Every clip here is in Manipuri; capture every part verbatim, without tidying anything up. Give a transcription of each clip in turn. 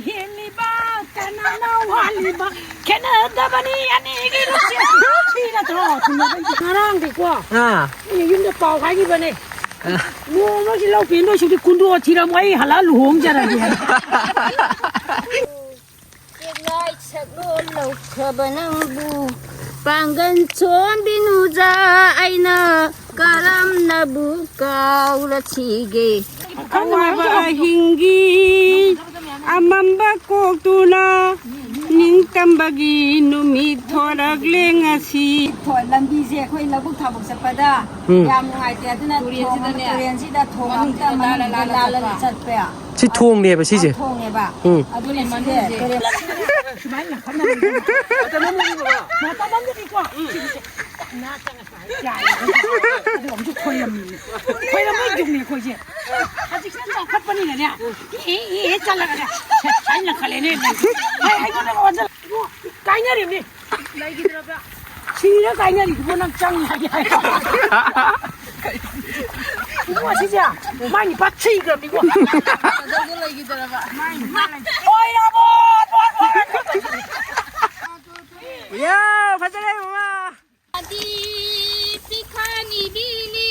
ꯍꯦꯜꯂꯤꯕ ꯀꯅꯥꯅ ꯋꯥꯠꯂꯤꯕ? ꯈꯦꯠꯅꯗꯕꯅꯤ ꯑꯅꯤꯒꯤ ꯂꯨꯆꯦꯟ꯫ ꯁꯤ ꯅꯠꯇ꯭ꯔꯣ? ꯊꯨꯡꯅꯕꯩꯗꯤ ꯉꯔꯥꯡꯗꯤꯀꯣ, ꯑꯥ꯫ ꯑꯩꯅ ꯌꯨꯝꯗ ꯄꯥꯎ ꯍꯥꯏꯈꯤꯕꯅꯦ꯫ ꯑꯥ꯫ ꯅꯣꯡꯃꯒꯤ ꯂꯧ ꯄꯦꯟꯗꯣꯏ ꯁꯨꯗꯤ ꯀꯨꯟꯗꯣ ꯊꯤꯔꯝꯃꯣ, ꯑꯩ ꯍꯜꯂꯛꯑ ꯂꯨꯍꯣꯡꯖꯔꯒꯦ꯫ ꯆꯦꯛꯂꯥꯏ ꯁꯛꯂꯣꯟ ꯂꯧꯈ꯭ꯔꯕ ꯅꯪꯕꯨ ꯄꯥꯡꯒꯟ ꯁꯣꯟꯕꯤ ꯅꯨꯖꯥ ꯑꯩꯅ ꯀꯔꯝꯅꯕꯨ ꯀꯥꯎꯔꯁꯤꯒꯦ? ꯑꯋꯥꯕ ꯑꯍꯤꯡꯒꯤ ꯑꯃꯝꯕ ꯀꯣꯛꯇꯨꯅ ꯅꯤꯡꯇꯝꯕꯒꯤ ꯅꯨꯃꯤꯠ ꯊꯣꯔꯛꯂꯦ ꯉꯁꯤ꯫ ꯊꯣ-, ꯂꯝꯕꯤꯁꯦ ꯑꯩꯈꯣꯏ ꯂꯧꯕꯨꯛ ꯊꯥꯕꯨꯛ ꯆꯠꯄꯗ ꯎꯝ꯫ ꯌꯥꯝ ꯅꯨꯡꯉꯥꯏꯇꯦ꯫ ꯑꯗꯨꯅ ꯊꯣꯡ ꯑꯃ, ꯇꯨꯔꯦꯟꯁꯤꯗ ꯊꯣꯡ ꯑꯃꯇ ꯃꯅꯨꯡꯗ ꯂꯥꯜꯂꯒ ꯆꯠꯄ꯫ ꯁꯤ ꯊꯣꯡꯅꯦꯕ ꯁꯤꯁꯦ꯫ ꯑ, ꯊꯣꯡꯅꯦꯕ꯫ ꯎꯝ꯫ ꯑꯗꯨꯅ ꯁꯤꯁꯦ ꯇꯨꯔꯦꯟ ꯁꯨꯃꯥꯏꯅ ꯂꯪꯈꯠꯅꯕꯅꯤ꯫ ꯃꯇꯝ ꯑꯃꯗꯗꯤꯀꯣ, ꯃꯇꯝ ꯑꯃꯗꯗꯤꯀꯣ, ꯁꯤꯒꯤꯁꯦ ꯇꯞꯅ ꯆꯪꯉ ꯁꯨꯃꯥꯏꯅ ꯌꯥꯏꯌꯦ꯫ ꯑꯗꯨꯒ ꯑꯃꯨꯛꯁꯨ ꯈꯣꯏꯔꯝꯃꯤꯅꯦ꯫ ꯈꯣꯏꯔꯝꯕꯩ ꯖꯨꯛꯅꯦ ꯑꯩꯈꯣꯏꯁꯦ꯫ ꯍꯧꯖꯤꯛꯁꯤꯅ ꯆꯥꯎꯈꯠꯄꯅꯤꯅꯅꯦ, ꯏ, ꯏ, ꯏ ꯆꯠꯂꯒꯅꯦ, ꯁꯨꯃꯥꯏꯅ ꯂꯪꯈꯠꯂꯦꯅꯦ꯫ ꯍꯥꯏ, ꯑꯩꯉꯣꯟꯗꯒ ꯑꯣꯟꯁꯤꯜꯂ-, ꯀꯥꯏꯅꯔꯤꯕꯅꯤ꯫ ꯂꯩꯈꯤꯗ꯭ꯔꯕ? ꯁꯤꯔ ꯀꯥꯏꯅꯔꯤꯗꯨꯕꯨ ꯅꯪ ꯆꯪꯉꯤ ꯍꯥꯏꯗꯤ ꯍꯥꯏ꯫ ꯏꯕꯨꯡꯉꯣ, ꯁꯤꯁꯦ ꯃꯥꯏ ꯅꯨꯄꯥ ꯊꯤꯈ꯭ꯔꯕꯅꯤꯀꯣ꯫ ꯂꯩꯈꯤꯗ꯭ꯔꯕ? ꯃꯥꯏ ꯅꯨꯄꯥ ꯂꯩ-, ꯑꯣꯏꯔꯕꯣ? ꯌꯥ, ꯐꯖꯔꯦ, ꯃꯃꯥ꯫ ꯏꯄꯥꯗꯤ ꯄꯤꯈꯥꯅꯤꯕꯤꯅꯤ,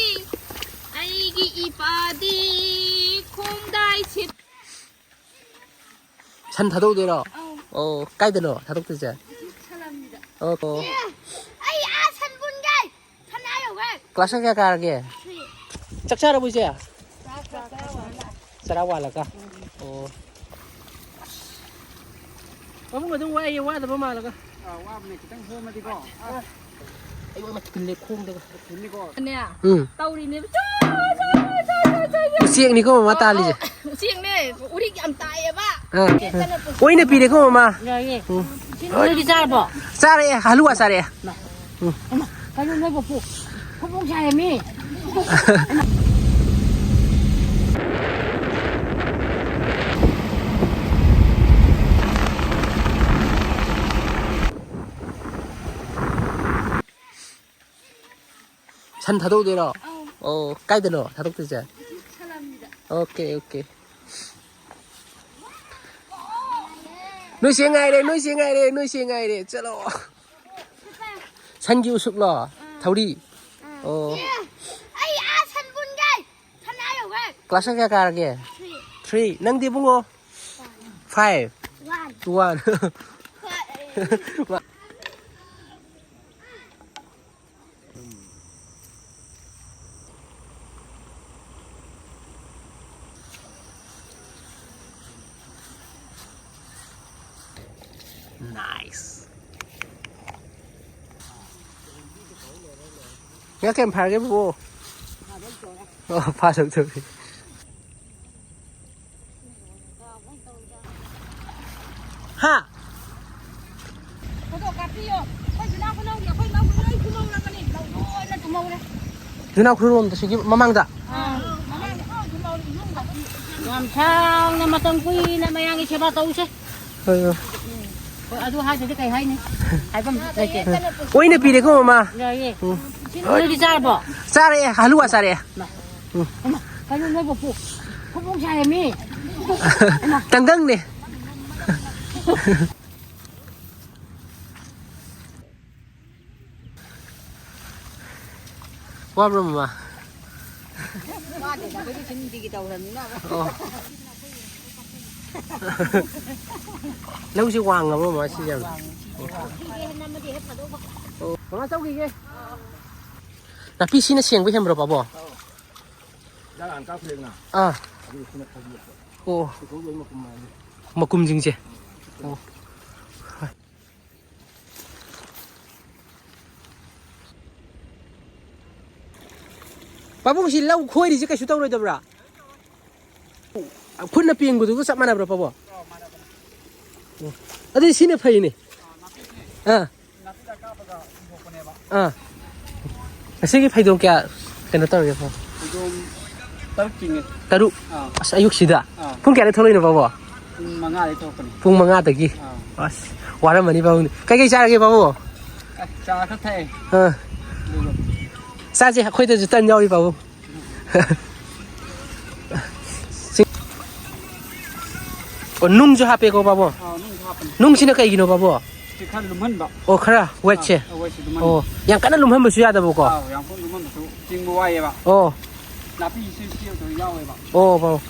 ꯑꯩꯒꯤ ꯏꯄꯥꯗꯤ ꯈꯣꯡꯗꯥꯏ ꯁꯤꯠ-, ꯁꯟ ꯊꯥꯗꯣꯛꯇꯣꯏꯔꯣ? ꯑꯧ꯫ ꯑꯣ, ꯀꯥꯏꯗꯅꯣ ꯊꯥꯗꯣꯛꯇꯣꯏꯁꯦ? ꯁꯂꯝꯕꯤꯗ꯫ ꯑꯣ, ꯑꯣ꯫ ꯑꯦ, ꯑꯩ ꯑꯥ ꯁꯟ ꯄꯨꯟꯒꯦ꯫ ꯁꯟ ꯑꯥ ꯌꯧꯒꯦ꯫ ꯀ꯭ꯂꯥꯁ ꯀꯌꯥ ꯀꯥꯔꯒꯦ? ꯊ꯭ꯔꯤ꯫ ꯆꯥꯛ ꯆꯥꯔꯕꯣ, ꯏꯆꯦ? ꯆꯥꯛ ꯆꯥ-, ꯆꯥ-, ꯆꯥ-, ꯆꯔꯥ ꯋꯥꯜꯂꯒ? ꯎꯝ꯫ ꯑꯣ꯫ ꯄꯥꯕꯨꯡ ꯑꯗꯨꯝ ꯋꯥꯏꯌꯦ, ꯋꯥꯗꯕ ꯃꯥꯜꯂꯒ꯫ ꯑꯥ, ꯋꯥꯕꯅꯦ, ꯈꯤꯇꯪ ꯍꯣꯝꯃꯗꯤꯀꯣ꯫ ꯑꯥ꯫ ꯑꯩ ꯑꯣꯏꯃ ꯊꯤꯜꯂꯦ ꯈꯣꯡꯗꯒ꯫ ꯊꯤꯜꯂꯤꯀꯣ꯫ ꯅꯦ꯫ ꯎꯝ꯫ ꯇꯧꯔꯤꯅꯦꯕ꯫ ꯆꯣ, ꯆꯣ, ꯆꯣ꯫ ꯎꯆꯦꯛꯅꯤꯀꯣ ꯃꯃꯥ ꯇꯥꯜꯂꯤꯁꯦ꯫ ꯑꯧ, ꯎꯆꯦꯛꯅꯦ꯫ ꯎꯔꯤꯛ ꯌꯥꯝ ꯇꯥꯏꯌꯦꯕ꯫ ꯑꯥ꯫ ꯎꯆꯦꯛꯇꯅ ꯄꯨ-, ꯑꯣꯏꯅ ꯄꯤꯔꯦꯀꯣ ꯃꯃꯥ꯫ ꯌꯥꯏꯌꯦ꯫ ꯎꯝ꯫ ꯅꯣꯏꯗꯤ ꯆꯥꯔꯕꯣ? ꯆꯥꯔꯛꯑꯦ, ꯍꯂꯨꯋꯥ ꯆꯥꯔꯛꯑꯦ꯫ ꯎꯝ꯫ ꯍꯩꯃꯥ, ꯀꯩꯅꯣ ꯅꯣꯏꯕꯨ ꯄꯨ-, ꯐꯣꯡ ꯐꯣꯡ ꯁꯥꯏꯌꯦꯃꯤ꯫ ꯁꯟ ꯊꯥꯗꯣꯛꯇꯣꯏꯔꯣ? ꯑꯧ꯫ ꯑꯣ, ꯀꯥꯏꯗꯅꯣ ꯊꯥꯗꯣꯛꯇꯣꯏꯁꯦ? ꯁꯂꯝꯕꯤꯗ꯫ Okay, okay. ꯅꯣꯏꯁꯦ ꯉꯥꯏꯔꯦ, ꯅꯣꯏꯁꯦ ꯉꯥꯏꯔꯦ, ꯅꯣꯏꯁꯦ ꯉꯥꯏꯔꯦ꯫ ꯆꯠꯂꯣ꯫ ꯁꯟꯒꯤ ꯎꯁꯨꯞꯂꯣ? ꯊꯧꯔꯤ? ꯑꯣ꯫ ꯑꯩ ꯑꯥ ꯁꯟꯕꯨꯟꯒꯩ ꯁꯅꯥ ꯌꯧꯈ꯭ꯔꯦ꯫ ꯀ꯭ꯂꯥꯁ ꯀꯌꯥ ꯀꯥꯔꯒꯦ? ꯊ꯭ꯔꯤ꯫ ꯊ꯭ꯔꯤ꯫ ꯅꯪꯗꯤ ꯏꯕꯨꯡꯉꯣ? ꯐꯥꯏꯚ꯫ ꯋꯥꯟ꯫ ꯋꯥꯟ꯫ ꯍꯣꯏ꯫ Nice. ꯉꯥ ꯀꯌꯥꯝ ꯐꯥꯔꯒꯦ ꯕꯨꯕꯣ? ꯑꯣ, ꯐꯥꯗꯧꯗꯧꯔꯤ꯫ ꯍꯥ? ꯐꯣꯇꯣ ꯀꯥꯞꯄꯤꯌꯣ꯫ ꯑꯩꯈꯣꯏ ꯖꯨꯅꯥ ꯈꯨꯅꯧꯒꯤ, ꯑꯩꯈꯣꯏ ꯂꯧ ꯂꯣꯏ ꯀꯨꯝꯍꯧꯔꯕꯅꯤ꯫ ꯂꯧ ꯂꯣꯏꯅ ꯀꯨꯝꯍꯧꯔꯦ꯫ ꯖꯨꯅꯥ ꯈꯨꯔꯣꯝꯗ ꯁꯤꯒꯤ ꯃꯃꯥꯡꯗ? ꯑꯥ, ꯃꯃꯥꯡꯗ ꯂꯣꯏ ꯀꯨꯝꯍꯧꯔꯦ, ꯏꯃꯨꯡꯗ꯫ ꯌꯥꯝ ꯁꯥꯡꯅ ꯃꯇꯝ ꯀꯨꯏꯅ ꯃꯌꯥꯝꯒꯤ ꯁꯦꯕꯥ ꯇꯧꯁꯦ꯫ ꯍꯣꯏ, ꯍꯣꯏ꯫ ꯍꯣꯏ, ꯑꯗꯨ ꯍꯥꯏꯗ꯭ꯔꯗꯤ ꯀꯩ ꯍꯥꯏꯅꯤ? ꯍꯥꯏꯐꯝ ꯂꯩꯇꯦ꯫ ꯑꯣꯏꯅ ꯄꯤꯔꯦꯀꯣ, ꯃꯃꯥ꯫ ꯌꯥꯏꯌꯦ꯫ ꯎꯝ꯫ ꯅꯣꯏꯗꯤ ꯆꯥꯔꯕꯣ? ꯆꯥꯔꯛꯑꯦ, ꯍꯂꯨꯋꯥ ꯆꯥꯔꯛꯑꯦ꯫ ꯃꯥ꯫ ꯎꯝ꯫ ꯍꯩꯃꯥ, ꯀꯩꯅꯣ ꯅꯣꯏꯕꯨ ꯄꯨꯛ, ꯐꯣꯡ ꯐꯣꯡ ꯁꯥꯏꯌꯦꯃꯤ꯫ ꯍꯩꯃꯥ꯫ ꯇꯪꯒꯪꯅꯦ꯫ ꯋꯥꯕ꯭ꯔꯣ, ꯃꯃꯥ? ꯋꯥꯗꯦꯗ, ꯑꯩꯈꯣꯏꯗꯤ ꯁꯨꯝ ꯅꯨꯡꯇꯤꯒꯤ ꯇꯧꯔꯕꯅꯤꯅ꯫ ꯑꯣ꯫ ꯂꯧꯁꯤ ꯋꯥꯡꯉꯕ꯭ꯔꯣ, ꯃꯃꯥ, ꯁꯤ ꯌꯥꯝ? ꯋꯥꯡꯉꯤ, ꯁꯤꯗꯤ ꯋꯥꯡꯉꯤ꯫ ꯑꯣ꯫ ꯃꯃꯥ, ꯆꯧꯈꯤꯒꯦ꯫ ꯅꯥꯄꯤ ꯁꯤꯅ ꯁꯦꯡꯕ ꯍꯦꯟꯕ꯭ꯔꯣ, ꯄꯥꯕꯣ? ꯍꯤꯗꯥꯛ ꯍꯥꯟꯅ ꯀꯥꯞꯈ꯭ꯔꯦꯗꯅ꯫ ꯑꯥ꯫ ꯑꯗꯨꯒ ꯁꯤꯅ ꯐꯧꯗꯣꯛꯄ꯫ ꯑꯣ꯫ ꯄꯨꯊꯣꯛ ꯂꯣꯏ ꯃꯄꯨꯝ ꯃꯥꯜꯂꯦ꯫ ꯃꯀꯨꯝꯁꯤꯡꯁꯦ꯫ ꯑꯣ꯫ ꯄꯥꯕꯨꯡ, ꯁꯤ ꯂꯧ ꯈꯣꯏꯔꯤꯁꯦ ꯀꯩꯁꯨ ꯇꯧꯔꯣꯏꯗꯕ꯭ꯔꯥ? ꯈꯨꯠꯅ ꯄꯦꯡꯕꯗꯨꯒ ꯆꯞ ꯃꯥꯟꯅꯕ꯭ꯔꯥ, ꯄꯥꯕꯨꯡ? ꯑꯣ꯫ ꯑꯗꯨꯗꯤ ꯁꯤꯅ ꯐꯩꯅꯦ꯫ ꯑꯥ꯫ ꯑꯥ꯫ ꯉꯁꯤꯒꯤ ꯐꯩꯗꯣꯝ ꯀꯌꯥ ꯀꯩꯅꯣ ꯇꯧꯔꯒꯦ, ꯄꯥꯕꯨꯡ? ꯐꯩꯗꯣꯝ ꯇꯔꯨꯛ ꯆꯤꯡꯉꯦ꯫ ꯇꯔꯨꯛ? ꯑꯥ꯫ ꯑꯁ, ꯑꯌꯨꯛꯁꯤꯗ? ꯑꯥ꯫ ꯄꯨꯡ ꯀꯌꯥꯗ ꯊꯣꯛꯂꯛꯏꯅꯣ, ꯄꯥꯕꯨꯡ? ꯄꯨꯡ ꯃꯉꯥꯗꯒꯤ ꯊꯣꯛꯂꯛꯄꯅꯤ꯫ ꯄꯨꯡ ꯃꯉꯥꯗꯒꯤ? ꯑꯥ꯫ ꯑꯁ, ꯋꯥꯔꯝꯃꯅꯤ, ꯄꯥꯕꯨꯡ꯫ ꯀꯩꯀꯩ ꯆꯥꯔꯒꯦ, ꯄꯥꯕꯨꯡ? ꯑꯁ, ꯆꯥ ꯈꯔ ꯊꯛꯑꯦ꯫ ꯑꯥ꯫ ꯑꯗꯨꯒ ꯆꯥꯁꯦ, ꯑꯩꯈꯣꯏꯗꯁꯨ ꯇꯟ ꯌꯥꯎꯔꯤ, ꯄꯥꯕꯨꯡ꯫ ꯑꯣ, ꯅꯨꯡꯁꯨ ꯍꯥꯞꯄꯦꯀꯣ, ꯄꯥꯕꯨꯡ? ꯑꯥ, ꯅꯨꯡꯁꯨ ꯍꯥꯞꯄꯅꯤ꯫ ꯅꯨꯡꯁꯤꯅ ꯀꯩꯒꯤꯅꯣ, ꯄꯥꯕꯨꯡ? ꯁꯤ ꯈꯔ ꯂꯨꯝꯍꯟꯕ꯫ ꯑꯣ, ꯈꯔ ꯋꯦꯠꯁꯦ? ꯑꯥ, ꯋꯦꯠꯁꯦ ꯂꯨꯝꯍꯟꯕ꯫ ꯑꯣ, ꯌꯥꯝ ꯀꯟꯅ ꯂꯨꯝꯍꯟꯕꯁꯨ ꯌꯥꯗꯕꯀꯣ? ꯑꯥ, ꯌꯥꯝ ꯀꯟꯅ ꯂꯨꯝꯍꯟꯕꯁꯨ ꯆꯤꯡꯕ ꯋꯥꯏꯌꯦꯕ꯫ ꯑꯣ꯫ ꯅꯥꯄꯤ ꯁꯤ, ꯁꯤ ꯑꯗꯨꯝ ꯌꯥꯎꯋꯦꯕ꯫ ꯑꯣ, ꯄꯥꯕꯨꯡ꯫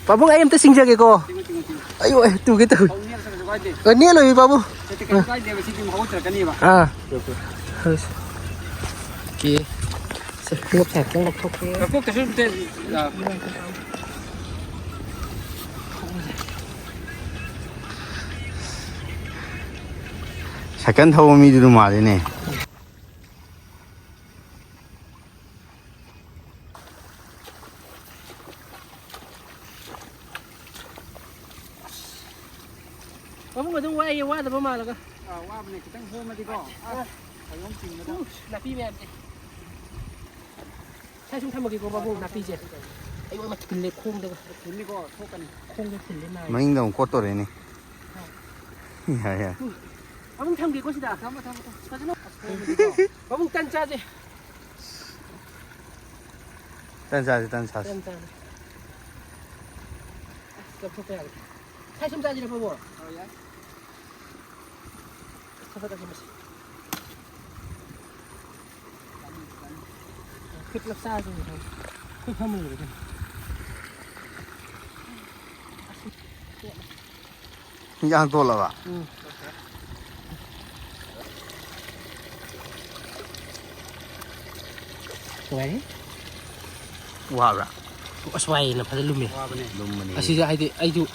ꯄꯥꯕꯨꯡ, ꯑꯩ ꯑꯝꯇ ꯆꯤꯡꯖꯒꯦꯀꯣ꯫ ꯆꯤꯡꯉꯨ, ꯆꯤꯡꯉꯨ, ꯆꯤꯡꯉꯨ꯫ ꯑꯩꯌꯣ, ꯑꯩ ꯇꯨꯒꯦ ꯇꯧꯏ꯫ ꯑꯧ, ꯅꯦꯠꯂꯁꯨ ꯀꯩꯁꯨ ꯀꯥꯏꯗꯦ꯫ ꯑ, ꯅꯦꯠꯂꯣꯏ, ꯄꯥꯕꯨꯡ꯫ ꯅꯠꯇꯦ, ꯀꯩꯁꯨ ꯀꯥꯏꯗꯦꯕ, ꯁꯤꯗꯤ ꯑꯗꯨꯝ ꯍꯧꯒꯠꯆꯔꯛꯀꯅꯤꯕ꯫ ꯑꯥ꯫ ꯑꯣꯀꯦ꯫ ꯁꯦ, ꯈꯣꯡꯎꯞꯁꯦ ꯍꯥꯏꯐꯦꯠꯇꯪ ꯂꯧꯊꯣꯛꯀꯦ꯫ ꯂꯧꯊꯣꯛꯇ꯭ꯔꯁꯨ ꯅꯠꯇꯦ, ꯑ, ꯁꯥꯏꯀꯜ ꯊꯧꯕ ꯃꯤꯗꯨ ꯑꯗꯨꯝ ꯃꯥꯜꯂꯤꯅꯦ꯫ ꯄꯥꯕꯨꯡ ꯑꯗꯨꯝ ꯋꯥꯏꯌꯦ, ꯋꯥꯗꯕ ꯃꯥꯜꯂꯒ꯫ ꯑꯥ, ꯋꯥꯕꯅꯦ, ꯈꯤꯇꯪ ꯍꯣꯝꯃꯗꯤꯀꯣ꯫ ꯑꯥ, ꯑꯁ, ꯐꯖꯅ ꯆꯤꯡꯕꯗ꯫ ꯎꯁ, ꯅꯥꯄꯤ ꯃꯌꯥꯝꯁꯦ꯫ ꯁ꯭ꯋꯥꯏ ꯁꯨꯝ ꯊꯝꯃꯒꯦꯀꯣ, ꯄꯥꯕꯨꯡ, ꯅꯥꯄꯤꯁꯦ꯫ ꯑꯩ ꯑꯣꯏꯅ ꯊꯤꯜꯂꯦ ꯈꯣꯡꯗꯒ꯫ ꯊꯤꯜꯂꯤꯀꯣ, ꯁꯣꯛꯀꯅꯤ꯫ ꯈꯣꯡꯗ ꯊꯤꯜꯂꯦ ꯅꯥꯏ꯫ ꯃꯅꯤꯡꯗ ꯑꯃꯨꯛ ꯀꯣꯠꯇꯣꯔꯦꯅꯦ꯫ ꯍꯥ꯫ ꯌꯥꯏ, ꯌꯥꯏ꯫ ꯎꯝ꯫ ꯄꯥꯕꯨꯡ ꯊꯝꯒꯦꯀꯣ ꯁꯤꯗ꯫ ꯊꯝꯃꯣ, ꯊꯝꯃꯣ, ꯊꯝꯃꯣ꯫ ꯐꯖꯅ꯫ ꯄꯥꯕꯨꯡ ꯇꯟ ꯆꯥꯁꯦ꯫ ꯇꯟ ꯆꯥꯁꯦ, ꯇꯟ ꯆꯥꯁꯦ꯫ ꯇꯟ ꯆꯥꯁꯦ꯫ ꯑꯁ, ꯂꯧꯊꯣꯛꯄ ꯌꯥꯔꯦ꯫ ꯁ꯭ꯋꯥꯏ ꯁꯨꯝ ꯆꯥꯁꯤꯔ, ꯄꯥꯕꯨꯡ? ꯑ, ꯌꯥꯏ꯫ ꯁꯠ ꯁꯠ ꯇꯧꯁꯤꯟꯅꯁꯤ꯫ ꯈꯨꯠ ꯄꯨꯂꯞ ꯆꯥꯔꯁꯤ꯫ ꯈꯨꯠ ꯐꯝꯃ ꯂꯣꯏꯔꯦ ꯀꯩꯅꯣ꯫ ꯍꯤꯟꯖꯥꯡ ꯇꯣꯠꯂꯕ? ꯎꯝ꯫ ꯅꯨꯡꯉꯥꯏꯔꯤ꯫ ꯋꯥꯕ꯭ꯔꯥ? ꯑꯁ, ꯋꯥꯏꯌꯦꯅ ꯐꯖꯅ ꯂꯨꯝꯃꯦ꯫ ꯋꯥꯕꯅꯦ꯫ ꯂꯨꯝꯕꯅꯦ꯫ ꯑꯁꯤꯁꯦ ꯍꯥꯏꯗꯤ ꯑꯩꯁꯨ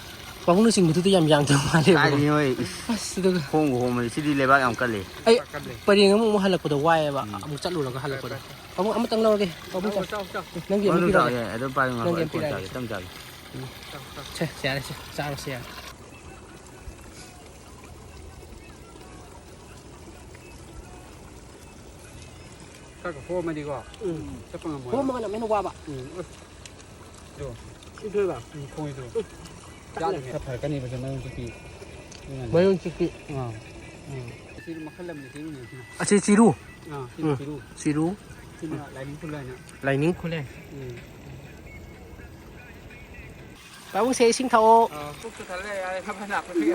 ꯄꯥꯕꯨꯡꯅ ꯆꯤꯡꯕꯗꯨꯗꯤ ꯌꯥꯝ ꯌꯥꯡꯗꯕ ꯃꯥꯜꯂꯦꯕꯀꯣ꯫ ꯀꯥꯏꯗꯩꯅꯣ ꯍꯣꯏ, ꯏꯁ꯫ ꯑꯁ, ꯑꯗꯨꯒ ꯈꯣꯡꯕꯨ ꯍꯣꯝꯕꯗꯤ ꯁꯤꯗꯤ ꯂꯩꯕꯥꯛ ꯌꯥꯝ ꯀꯜꯂꯤ꯫ ꯑꯩ ꯄꯔꯦꯡ ꯑꯃꯨꯛ, ꯑꯃꯨꯛ ꯍꯜꯂꯛꯄꯗ ꯋꯥꯏꯌꯦꯕ꯫ ꯎꯝ꯫ ꯑꯃꯨꯛ ꯆꯠꯂꯨꯔꯒ ꯍꯜꯂꯛꯄꯗ꯫ ꯄꯥꯕꯨꯡ ꯑꯃꯇꯪ ꯂꯧꯔꯒꯦ꯫ ꯄꯥꯕꯨꯡ ꯆꯥꯎ꯫ ꯆꯥꯎ, ꯆꯥꯎ꯫ ꯅꯪꯒꯤ ꯑꯃꯨꯛ ꯃꯅꯨꯡ ꯆꯥꯎ, ꯄꯤꯔꯛꯑꯒꯦ꯫ ꯌꯥꯏ, ꯑꯗꯨꯝ ꯄꯥꯏꯌꯨ, ꯉꯥꯏꯈꯣ, ꯅꯪꯒꯤ ꯑꯩ ꯑꯃꯨꯛ ꯀꯣꯟꯅ ꯄꯤꯔꯛꯑꯒꯦ꯫ ꯆꯥꯒꯦ, ꯇꯞꯅ ꯆꯥꯒꯦ꯫ ꯎꯝ꯫ ꯆꯥꯎ, ꯆꯥꯎ꯫ ꯁꯦ, ꯌꯥꯔꯦ, ꯁꯦ, ꯆꯥꯔꯁꯦ, ꯌꯥꯔꯦ꯫ ꯈꯔ ꯈꯔ ꯍꯣꯝꯃꯗꯤꯀꯣ, ꯎꯝ꯫ ꯆꯠꯄ ꯉꯝꯃꯣꯏꯕ꯫ ꯍꯣꯝꯃꯒꯅ ꯑꯃꯨꯛ ꯍꯦꯟꯅ ꯋꯥꯕ꯫ ꯎꯝ, ꯑꯁ꯫ ꯑꯗꯣ꯫ ꯁꯤ ꯊꯣꯏꯕ? ꯎꯝ, ꯈꯣꯡꯁꯦ ꯇꯨ꯫ ꯎꯝ꯫ ꯌꯥꯗ꯭ꯔꯦ꯫ ꯈꯔ ꯐꯔꯛꯀꯅꯤꯕ, ꯁꯤ ꯃꯌꯣꯟ ꯆꯤꯛꯄꯤ꯫ ꯃꯌꯣꯟ ꯆꯤꯛꯄꯤ꯫ ꯑꯥ꯫ ꯎꯝ꯫ ꯁꯤꯁꯨ ꯃꯈꯜ ꯑꯃꯅꯤ, ꯆꯤꯔꯨꯅꯦ ꯁꯤꯅ꯫ ꯑꯁꯤ ꯆꯤꯔꯨ? ꯑꯥ, ꯁꯤꯅ ꯎꯝ꯫ ꯆꯤꯔꯨ꯫ ꯆꯤꯔꯨ꯫ ꯁꯤꯅ ꯂꯥꯏꯅꯤꯡ ꯈꯨꯂꯥꯏꯅ꯫ ꯂꯥꯏꯅꯤꯡ ꯈꯨꯂꯥꯏ꯫ ꯎꯝ꯫ ꯄꯥꯕꯨꯡꯁꯦ ꯏꯁꯤꯡ ꯊꯛꯑꯣ꯫ ꯑꯥ, ꯄꯨꯛꯁꯨ ꯊꯜꯂꯦ, ꯌꯥꯔꯦ, ꯊꯝꯃꯦ, ꯂꯥꯛꯄꯗꯤ꯫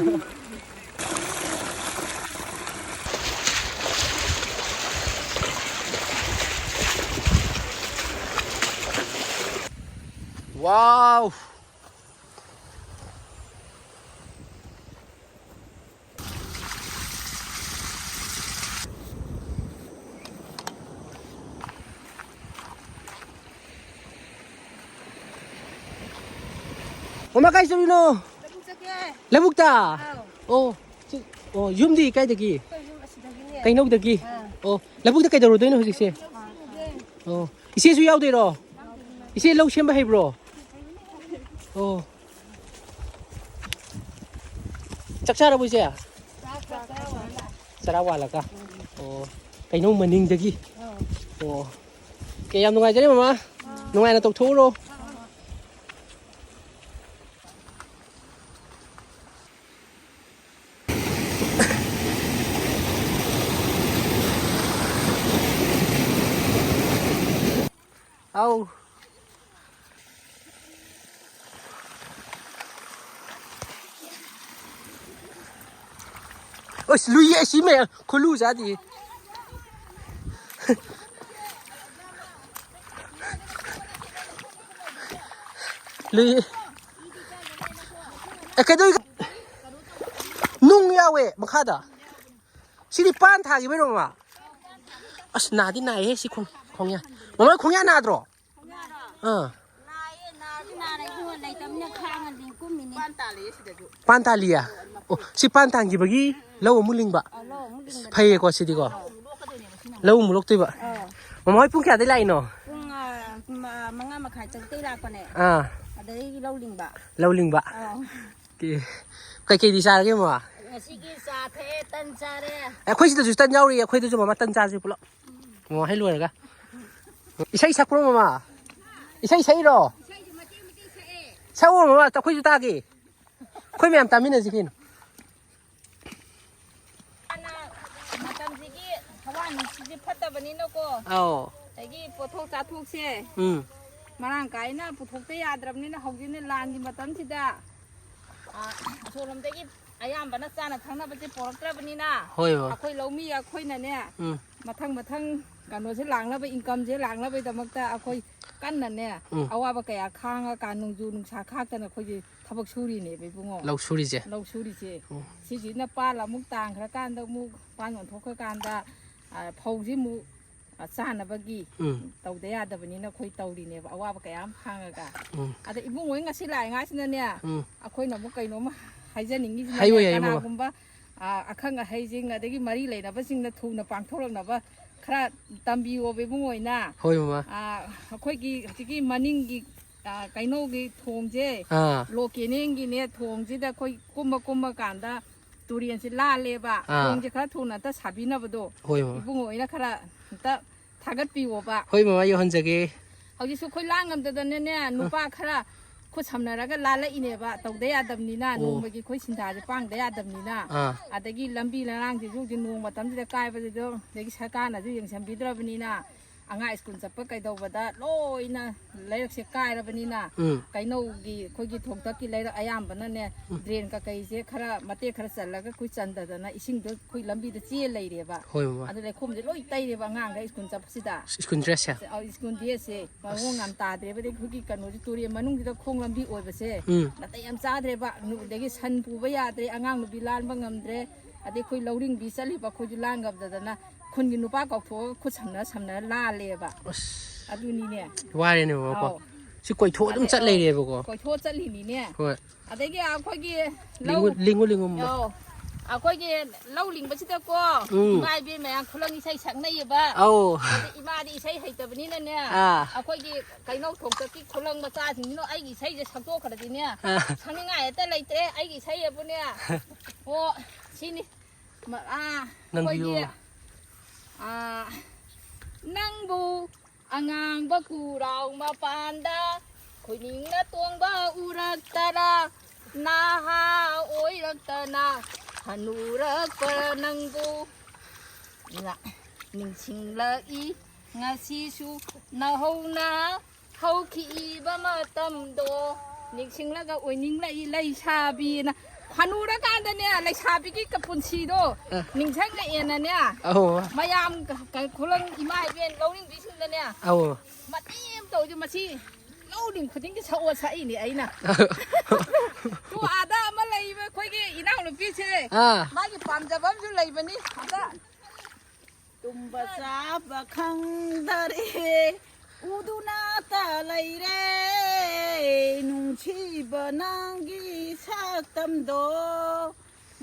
ꯋꯥꯎ! ꯃꯃꯥ, ꯀꯥꯏ ꯆꯠꯂꯤꯅꯣ? ꯂꯧꯕꯨꯛ ꯆꯠꯀꯦ꯫ ꯂꯧꯕꯨꯛꯇ? ꯑꯥꯎ꯫ ꯑꯣ, ꯁꯤ, ꯑꯣ, ꯌꯨꯝꯗꯤ ꯀꯥꯏꯗꯒꯤ? ꯑꯩꯈꯣꯏ ꯌꯨꯝ ꯑꯁꯤꯗꯒꯤꯅꯦ꯫ ꯀꯩꯅꯧꯗꯒꯤ? ꯑꯥ꯫ ꯑꯣ, ꯂꯧꯕꯨꯛꯇ ꯀꯩꯗꯧꯔꯨꯗꯣꯏꯅꯣ ꯍꯧꯖꯤꯛꯁꯦ? ꯑꯥ, ꯈꯪꯗꯦ꯫ ꯑꯣ, ꯏꯆꯦꯁꯨ ꯌꯥꯎꯗꯣꯏꯔꯣ? ꯏꯆꯦ ꯂꯧ ꯁꯦꯝꯕ ꯍꯩꯕ꯭ꯔꯣ? ꯑꯣ꯫ ꯆꯥꯛ ꯆꯥꯔꯕꯣ, ꯏꯆꯦ? ꯆꯥꯛ, ꯆꯥꯛ ꯆꯔꯥ ꯋꯥꯜꯂꯦ꯫ ꯆꯔꯥ ꯋꯥꯜꯂꯒ? ꯑꯣ꯫ ꯀꯩꯅꯧ ꯃꯅꯤꯡꯗꯒꯤ? ꯑꯥ꯫ ꯑꯣ꯫ ꯑꯣꯀꯦ, ꯌꯥꯝ ꯅꯨꯡꯉꯥꯏꯖꯔꯦ, ꯃꯃꯥ꯫ ꯑꯥ꯫ ꯅꯨꯡꯉꯥꯏꯅ ꯇꯧꯊꯣꯛꯎꯔꯣ꯫ ꯑꯥ꯫ ꯑꯧ꯫ ꯑꯁ, ꯂꯨꯏꯌꯦ, ꯑꯁꯤ ꯃꯌꯥꯝ ꯈꯨꯂꯨ ꯆꯥꯗꯦ꯫ ꯂꯨꯏꯌꯦ꯫ ꯑꯦ, ꯀꯩꯗꯧ-, ꯅꯨꯡ ꯌꯥꯎꯋꯦ ꯃꯈꯥꯗ꯫ ꯁꯤꯗꯤ ꯄꯥꯟ ꯊꯥꯈꯤꯕꯩꯔꯣ, ꯃꯃꯥ? ꯑꯁ, ꯅꯥꯗꯤ ꯅꯥꯏꯍꯦ ꯁꯤ ꯈꯣꯡ-, ꯈꯣꯡꯌꯥ꯫ ꯃꯃꯥ, ꯈꯣꯡꯌꯥ ꯅꯥꯗ꯭ꯔꯣ? ꯑꯥ꯫ ꯅꯥꯏꯌꯦ, ꯅꯥꯗꯤ ꯅꯥꯔꯦ, ꯏꯕꯨꯡꯉꯣ, ꯂꯩꯇꯕꯅꯤꯅ ꯈꯥꯡꯉ ꯑꯗꯨꯝ ꯀꯨꯝꯃꯤꯅꯦ꯫ ꯄꯥꯟ ꯇꯥꯜꯂꯤꯌꯦ ꯁꯤꯗꯁꯨ꯫ ꯄꯥꯟ ꯇꯥꯜꯂꯤꯌꯦ? ꯑꯣ, ꯁꯤ ꯄꯥꯟ ꯇꯥꯟꯈꯤꯕꯒꯤ ꯂꯧ ꯑꯃꯨꯛ ꯂꯤꯡꯕ? ꯑ, ꯂꯧ ꯑꯃꯨꯛ ꯂꯤꯡꯕꯅꯦ꯫ ꯐꯩꯌꯦꯀꯣ ꯁꯤꯗꯤꯀꯣ? ꯑ꯫ ꯂꯧ ꯑꯃꯨꯛ ꯂꯣꯛꯇꯣꯏꯕ? ꯑ꯫ ꯃꯃꯥ ꯍꯣꯏ ꯄꯨꯡ ꯀꯌꯥꯗꯩ ꯂꯥꯛꯏꯅꯣ? ꯄꯨꯡ, ꯑ, ꯃ-, ꯃꯉꯥ ꯃꯈꯥꯏ ꯇꯔꯨꯛꯇꯩ ꯂꯥꯛꯄꯅꯦ꯫ ꯑꯥ꯫ ꯑꯗꯩ ꯂꯧ ꯂꯤꯡꯕ꯫ ꯂꯧ ꯂꯤꯡꯕ? ꯑ꯫ ꯀꯦ-, ꯀꯩꯀꯩꯗꯤ ꯆꯥꯔꯒꯦ, ꯃꯃꯥ? ꯉꯁꯤꯒꯤ ꯆꯥ ꯊꯛꯑꯦ, ꯇꯟ ꯆꯥꯔꯦ꯫ ꯑꯦ, ꯑꯩꯈꯣꯏ ꯁꯤꯗꯁꯨ ꯇꯟ ꯌꯥꯎꯔꯤ, ꯑꯩꯈꯣꯏꯗꯁꯨ, ꯃꯃꯥ, ꯇꯟ ꯆꯥꯁꯤ ꯄꯨꯂꯞ꯫ ꯃꯃꯥ ꯍꯩ ꯂꯣꯏꯔꯒ꯫ ꯏꯁꯩ ꯁꯛꯄ꯭ꯔꯣ, ꯃꯃꯥ? ꯏꯁꯩ ꯁꯛꯏꯔꯣ? ꯏꯁꯩꯁꯨ ꯃꯇꯦꯛ ꯃꯇꯦꯛ ꯁꯛꯑꯦ꯫ ꯁꯛꯑꯣ, ꯃꯃꯥ, ꯑꯩꯈꯣꯏꯁꯨ ꯇꯥꯒꯦ꯫ ꯑꯩꯈꯣꯏ ꯃꯌꯥꯝ ꯇꯥꯃꯤꯟꯅꯁꯤ ꯀꯩꯅꯣ꯫ ꯍꯥꯟꯅ ꯃꯇꯝꯁꯤꯒꯤ ꯍꯋꯥ ꯅꯨꯡꯁꯤꯠꯁꯦ ꯐꯠꯇꯕꯅꯤꯅꯀꯣ꯫ ꯑꯧ꯫ ꯑꯗꯒꯤ ꯄꯣꯠꯊꯣꯛ ꯆꯥꯊꯣꯛꯁꯦ꯫ ꯎꯝ꯫ ꯃꯔꯥꯡ ꯀꯥꯏꯅ ꯄꯨꯊꯣꯛꯇ ꯌꯥꯗ꯭ꯔꯕꯅꯤꯅ ꯍꯧꯖꯤꯛꯅꯦ ꯂꯥꯟꯒꯤ ꯃꯇꯝꯁꯤꯗ, ꯑ, ꯑꯁꯣꯝꯂꯣꯝꯗꯒꯤ ꯑꯌꯥꯝꯕꯅ ꯆꯥꯅ ꯊꯛꯅꯕꯁꯦ ꯄꯣꯔꯛꯇ꯭ꯔꯕꯅꯤꯅ ꯍꯣꯏ, ꯍꯣꯏ꯫ ꯑꯩꯈꯣꯏ ꯂꯧꯃꯤ ꯑꯩꯈꯣꯏꯅꯅꯦ ꯎꯝ꯫ ꯃꯊꯪ ꯃꯊꯪ ꯀꯩꯅꯣꯁꯦ ꯂꯥꯛꯅꯕ, incomeꯁꯦ ꯂꯥꯛꯅꯕꯒꯤꯗꯃꯛꯇ ꯑꯩꯈꯣꯏ ꯀꯟꯅꯅꯦ ꯎꯝ꯫ ꯑꯋꯥꯕ ꯀꯌꯥ ꯈꯥꯡꯉꯀꯥꯟ ꯅꯣꯡꯖꯨ ꯅꯨꯡꯁꯥ ꯈꯥꯛꯇꯅ ꯑꯩꯈꯣꯏꯒꯤ ꯊꯕꯛ ꯁꯨꯔꯤꯅꯦꯕ ꯏꯕꯨꯡꯉꯣ꯫ ꯂꯧ ꯁꯨꯔꯤꯁꯦ? ꯂꯧ ꯁꯨꯔꯤꯁꯦ꯫ ꯎꯝ꯫ ꯁꯤꯁꯤꯅ ꯄꯥꯜ ꯑꯃꯨꯛ ꯇꯥꯡꯈ꯭ꯔꯀꯥꯟꯗ ꯑꯃꯨꯛ ꯄꯥꯜ ꯑꯣꯟꯊꯣꯛꯈ꯭ꯔꯀꯥꯟꯗ, ꯑ, ꯐꯧꯁꯤ ꯑꯃꯨꯛ, ꯑ, ꯆꯥꯅꯕꯒꯤ ꯎꯝ꯫ ꯇꯧꯗ ꯌꯥꯗꯕꯅꯤꯅ ꯑꯩꯈꯣꯏ ꯇꯧꯔꯤꯅꯦꯕ ꯑꯋꯥꯕ ꯀꯌꯥ ꯑꯃ ꯈꯥꯡꯉꯒ꯫ ꯎꯝ꯫ ꯑꯗ ꯏꯕꯨꯡꯉꯣ ꯍꯣꯏ ꯉꯁꯤ ꯂꯥꯛꯏꯉꯥꯏꯁꯤꯅꯅꯦ, ꯎꯝ꯫ ꯑꯩꯈꯣꯏꯅ ꯑꯃꯨꯛ ꯀꯩꯅꯣꯝꯃ ꯍꯥꯏꯖꯅꯤꯡꯉꯤꯁꯤꯅꯅꯦ, ꯍꯥꯏꯌꯨ, ꯍꯥꯏꯌꯨ, ꯃꯃꯥ꯫ ꯀꯅꯥꯒꯨꯝꯕ, ꯑ, ꯑꯈꯪ ꯑꯍꯩꯁꯤꯡ ꯑꯗꯒꯤ ꯃꯔꯤ ꯂꯩꯅꯕꯁꯤꯡꯅ ꯊꯨꯅ ꯄꯥꯡꯊꯣꯔꯛꯅꯕ ꯈꯔ ꯇꯝꯕꯤꯌꯣꯕ ꯏꯕꯨꯡꯉꯣ ꯍꯣꯏꯅ꯫ ꯍꯣꯏ, ꯃꯃꯥ꯫ ꯑ, ꯑꯩꯈꯣꯏꯒꯤ ꯍꯧꯖꯤꯛꯀꯤ ꯃꯅꯤꯡꯒꯤ, ꯑ, ꯀꯩꯅꯧꯒꯤ ꯊꯣꯡꯁꯦ, ꯑꯥ꯫ ꯂꯣꯀꯦꯅꯦꯟꯒꯤꯅꯦ ꯊꯣꯡꯁꯤꯗ ꯑꯩꯈꯣꯏ ꯀꯨꯝꯕ ꯀꯨꯝꯕ ꯀꯥꯟꯗ ꯇꯨꯔꯦꯟꯁꯦ ꯂꯥꯜꯂꯦꯕ꯫ ꯑꯥ꯫ ꯊꯣꯡꯁꯦ ꯈꯔ ꯊꯨꯅ ꯑꯝꯇ ꯁꯥꯕꯤꯅꯕꯗꯣ ꯍꯣꯏ, ꯃꯃꯥ꯫ ꯏꯕꯨꯡꯉꯣ ꯍꯣꯏꯅ ꯈꯔ ꯑꯝꯇ ꯊꯥꯒꯠꯄꯤꯌꯣꯕ꯫ ꯍꯣꯏ, ꯃꯃꯥ, ꯌꯧꯍꯟꯖꯒꯦ꯫ ꯍꯧꯖꯤꯛꯁꯨ ꯑꯩꯈꯣꯏ ꯂꯥꯟ ꯉꯝꯗꯗꯅꯅꯦ, ꯑ꯫ ꯅꯨꯄꯥ ꯈꯔ ꯈꯨꯠ ꯁꯝꯅꯔꯒ ꯂꯥꯜꯂꯛꯏꯅꯦꯕ, ꯇꯧꯗ ꯌꯥꯗꯕꯅꯤꯅ, ꯑꯣ꯫ ꯅꯣꯡꯃꯒꯤ ꯑꯩꯈꯣꯏ ꯁꯤꯟꯊꯥꯁꯦ ꯄꯥꯡꯗ ꯌꯥꯗꯕꯅꯤꯅ꯫ ꯑꯥ꯫ ꯑꯗꯒꯤ ꯂꯝꯕꯤ ꯂꯔꯥꯡꯁꯤꯁꯨ ꯍꯧꯖꯤꯛ ꯅꯣꯡ ꯃꯇꯝꯁꯤꯗ ꯀꯥꯏꯕꯁꯤꯗꯣ, ꯑꯗꯒꯤ ꯁꯔꯀꯥꯔꯅꯁꯨ ꯌꯦꯡꯁꯤꯟꯕꯤꯗ꯭ꯔꯕꯅꯤꯅ, ꯑꯉꯥꯡ ꯁ꯭ꯀꯨꯜ ꯆꯠꯄ ꯀꯩꯗꯧꯕꯗ ꯂꯣꯏꯅ ꯂꯩꯔꯛꯁꯦ ꯀꯥꯏꯔꯕꯅꯤꯅ, ꯎꯝ꯫ ꯀꯩꯅꯧꯒꯤ ꯑꯩꯈꯣꯏꯒꯤ ꯊꯣꯡꯇꯛꯀꯤ ꯂꯩꯔꯛ ꯑꯌꯥꯝꯕꯅꯅꯦ, ꯎꯝ꯫ ꯗ꯭ꯔꯦꯟ ꯀꯀꯩꯁꯦ ꯈꯔ ꯃꯇꯦꯛ ꯈꯔ ꯆꯜꯂꯒ ꯑꯩꯈꯣꯏ ꯆꯟꯗꯗꯅ ꯏꯁꯤꯡꯗꯣ ꯑꯩꯈꯣꯏ ꯂꯝꯕꯤꯗ ꯆꯦ ꯂꯩꯔꯦꯕ꯫ ꯍꯣꯏ, ꯃꯃꯥ꯫ ꯑꯗꯨ ꯂꯩꯈꯣꯝꯁꯦ ꯂꯣꯏ ꯇꯩꯔꯦꯕ ꯑꯉꯥꯡꯈꯩ ꯁ꯭ꯀꯨꯜ ꯆꯠꯄꯁꯤꯗ꯫ ꯁ꯭ꯀꯨꯜ ꯗ꯭ꯔꯦꯁꯁꯦ? ꯑꯧ, ꯁ꯭ꯀꯨꯜ ꯗ꯭ꯔꯦꯁꯁꯦ ꯃꯑꯣꯡ ꯑꯁ꯫ ꯌꯥꯝ ꯇꯥꯗ꯭ꯔꯦꯕ꯫ ꯑꯗꯩ ꯑꯩꯈꯣꯏꯒꯤ ꯀꯩꯅꯣꯁꯦ, ꯇꯨꯔꯦꯜ ꯃꯅꯨꯡꯁꯤꯗ ꯈꯣꯡ ꯂꯝꯕꯤ ꯑꯣꯏꯕꯁꯦ ꯎꯝ꯫ ꯅꯥꯇꯩ ꯌꯥꯝ ꯆꯥꯗ꯭ꯔꯦꯕ꯫ ꯅꯨ-, ꯑꯗꯒꯤ ꯁꯟ ꯄꯨꯕ ꯌꯥꯗ꯭ꯔꯦ, ꯑꯉꯥꯡ ꯅꯨꯄꯤ ꯂꯥꯟꯕ ꯉꯝꯗ꯭ꯔꯦ꯫ ꯑꯗꯩ ꯑꯩꯈꯣꯏ ꯂꯧꯔꯤꯡꯕꯤ ꯆꯠꯂꯤꯕ ꯑꯩꯈꯣꯏꯁꯨ ꯂꯥꯟ ꯉꯝꯗꯗꯅ ꯈꯨꯟꯒꯤ ꯅꯨꯄꯥ ꯀꯧꯊꯣꯛꯑꯒ ꯈꯨꯠ ꯁꯝꯅ ꯁꯝꯅ ꯂꯥꯜꯂꯦꯕ꯫ ꯑꯁ꯫ ꯑꯗꯨꯅꯤꯅꯦ꯫ ꯋꯥꯔꯦꯅꯦ ꯃꯃꯥꯀꯣ꯫ ꯑꯧ꯫ ꯁꯤ ꯀꯣꯏꯊꯣꯛꯑ ꯑꯗꯨꯝ ꯑꯗꯩ, ꯆꯠ ꯑꯧ, ꯂꯩꯔꯦꯕꯀꯣ꯫ ꯀꯣꯏꯊꯣꯛꯑ ꯆꯠꯂꯤꯅꯤꯅꯦ꯫ ꯍꯣꯏ꯫ ꯑꯗꯒꯤ ꯑꯩꯈꯣꯏꯒꯤ ꯂꯧ ꯂꯤꯡꯉꯨ, ꯂꯤꯡꯉꯨ, ꯂꯤꯡꯉꯨ, ꯃꯃꯥ꯫ ꯑꯧ꯫ ꯑꯩꯈꯣꯏꯒꯤ ꯂꯧ ꯂꯤꯡꯕꯁꯤꯗꯀꯣ ꯎꯝ꯫ ꯏꯃꯥ ꯏꯕꯦꯟ ꯃꯌꯥꯝ ꯈꯨꯂꯪ ꯏꯁꯩ ꯁꯛꯅꯩꯌꯦꯕ꯫ ꯑꯧ꯫ ꯑꯗ ꯏꯃꯥꯗꯤ ꯏꯁꯩ ꯍꯩꯇꯕꯅꯤꯅꯅꯦ, ꯑꯥ꯫ ꯑꯩꯈꯣꯏꯒꯤ ꯀꯩꯅꯧ ꯊꯣꯡꯇꯛꯀꯤ ꯈꯨꯂꯪ ꯃꯆꯥꯁꯤꯡꯁꯤꯅ ꯑꯩꯒꯤ ꯏꯁꯩꯁꯦ ꯁꯛꯇꯣꯛꯈ꯭ꯔꯗꯤꯅꯦ, ꯑꯥ꯫ ꯁꯛꯅꯤꯡꯉꯥꯏ ꯍꯦꯛꯇ ꯂꯩꯇ꯭ꯔꯦ꯫ ꯑꯩꯒꯤ ꯏꯁꯩ ꯑꯕꯨꯅꯦ, ꯑꯣ, ꯁꯤꯅꯤ꯫ ꯃ-, ꯑꯥ, ꯅꯪꯕꯤꯌꯨ꯫ ꯑꯩꯈꯣꯏꯒꯤ, ꯑꯥ, ꯅꯪꯕꯨ ꯑꯉꯥꯡꯕ ꯈꯨꯔꯥꯎ ꯃꯄꯥꯟꯗ ꯈꯣꯏꯅꯤꯡꯅ ꯇꯣꯡꯕ ꯎꯔꯛꯇꯔꯥ? ꯅꯍꯥ ꯑꯣꯏꯔꯛꯇꯅ ꯍꯅꯨꯔꯛꯄ ꯅꯪꯕꯨ ꯅ-, ꯅꯤꯡꯁꯤꯡꯂꯛꯏ ꯉꯁꯤꯁꯨ ꯅꯧꯍꯧꯅ꯫ ꯍꯧꯈꯤꯕ ꯃꯇꯝꯗꯣ ꯅꯤꯡꯁꯤꯡꯂꯒ ꯑꯣꯏꯅꯤꯡꯂꯛꯏ ꯂꯩꯁꯥꯕꯤꯅ꯫ ꯍꯅꯨꯔꯀꯥꯟꯗꯅꯦ, ꯂꯩꯁꯥꯕꯤꯒꯤ ꯀ-, ꯄꯨꯟꯁꯤꯗꯣ ꯑ꯫ ꯅꯤꯡꯁꯤꯡꯉꯛꯑꯦꯅꯅꯦ, ꯑꯧ꯫ ꯃꯌꯥꯝ ꯀ-, ꯀ-, ꯈꯨꯂꯪ ꯏꯃꯥ ꯏꯕꯦꯟ ꯂꯧꯔꯤꯡꯕꯤꯁꯤꯡꯗꯅꯦ, ꯑꯧ꯫ ꯃꯇꯦꯡ ꯑꯃ ꯇꯧꯔꯁꯨ ꯃꯁꯤ ꯂꯧꯔꯤꯡ ꯈꯨꯗꯤꯡꯒꯤ ꯁꯛꯑꯣ ꯁꯛꯏꯅꯦ ꯑꯩꯅ꯫ ꯇꯨ ꯑꯥꯗ ꯑꯃ ꯂꯩꯕ ꯑꯩꯈꯣꯏꯒꯤ ꯏꯅꯥꯎꯅꯨꯄꯤꯁꯦ, ꯑꯥ꯫ ꯃꯥꯒꯤ ꯄꯥꯝꯖꯕ ꯑꯃꯁꯨ ꯂꯩꯕꯅꯤ꯫ ꯑꯗ ꯇꯨꯝꯕ ꯆꯥꯕ ꯈꯪꯗꯔꯦ, ꯎꯗꯨꯅꯇ ꯂꯩꯔꯦ, ꯅꯨꯡꯁꯤꯕ ꯅꯪꯒꯤ ꯁꯛꯇꯝꯗꯣ,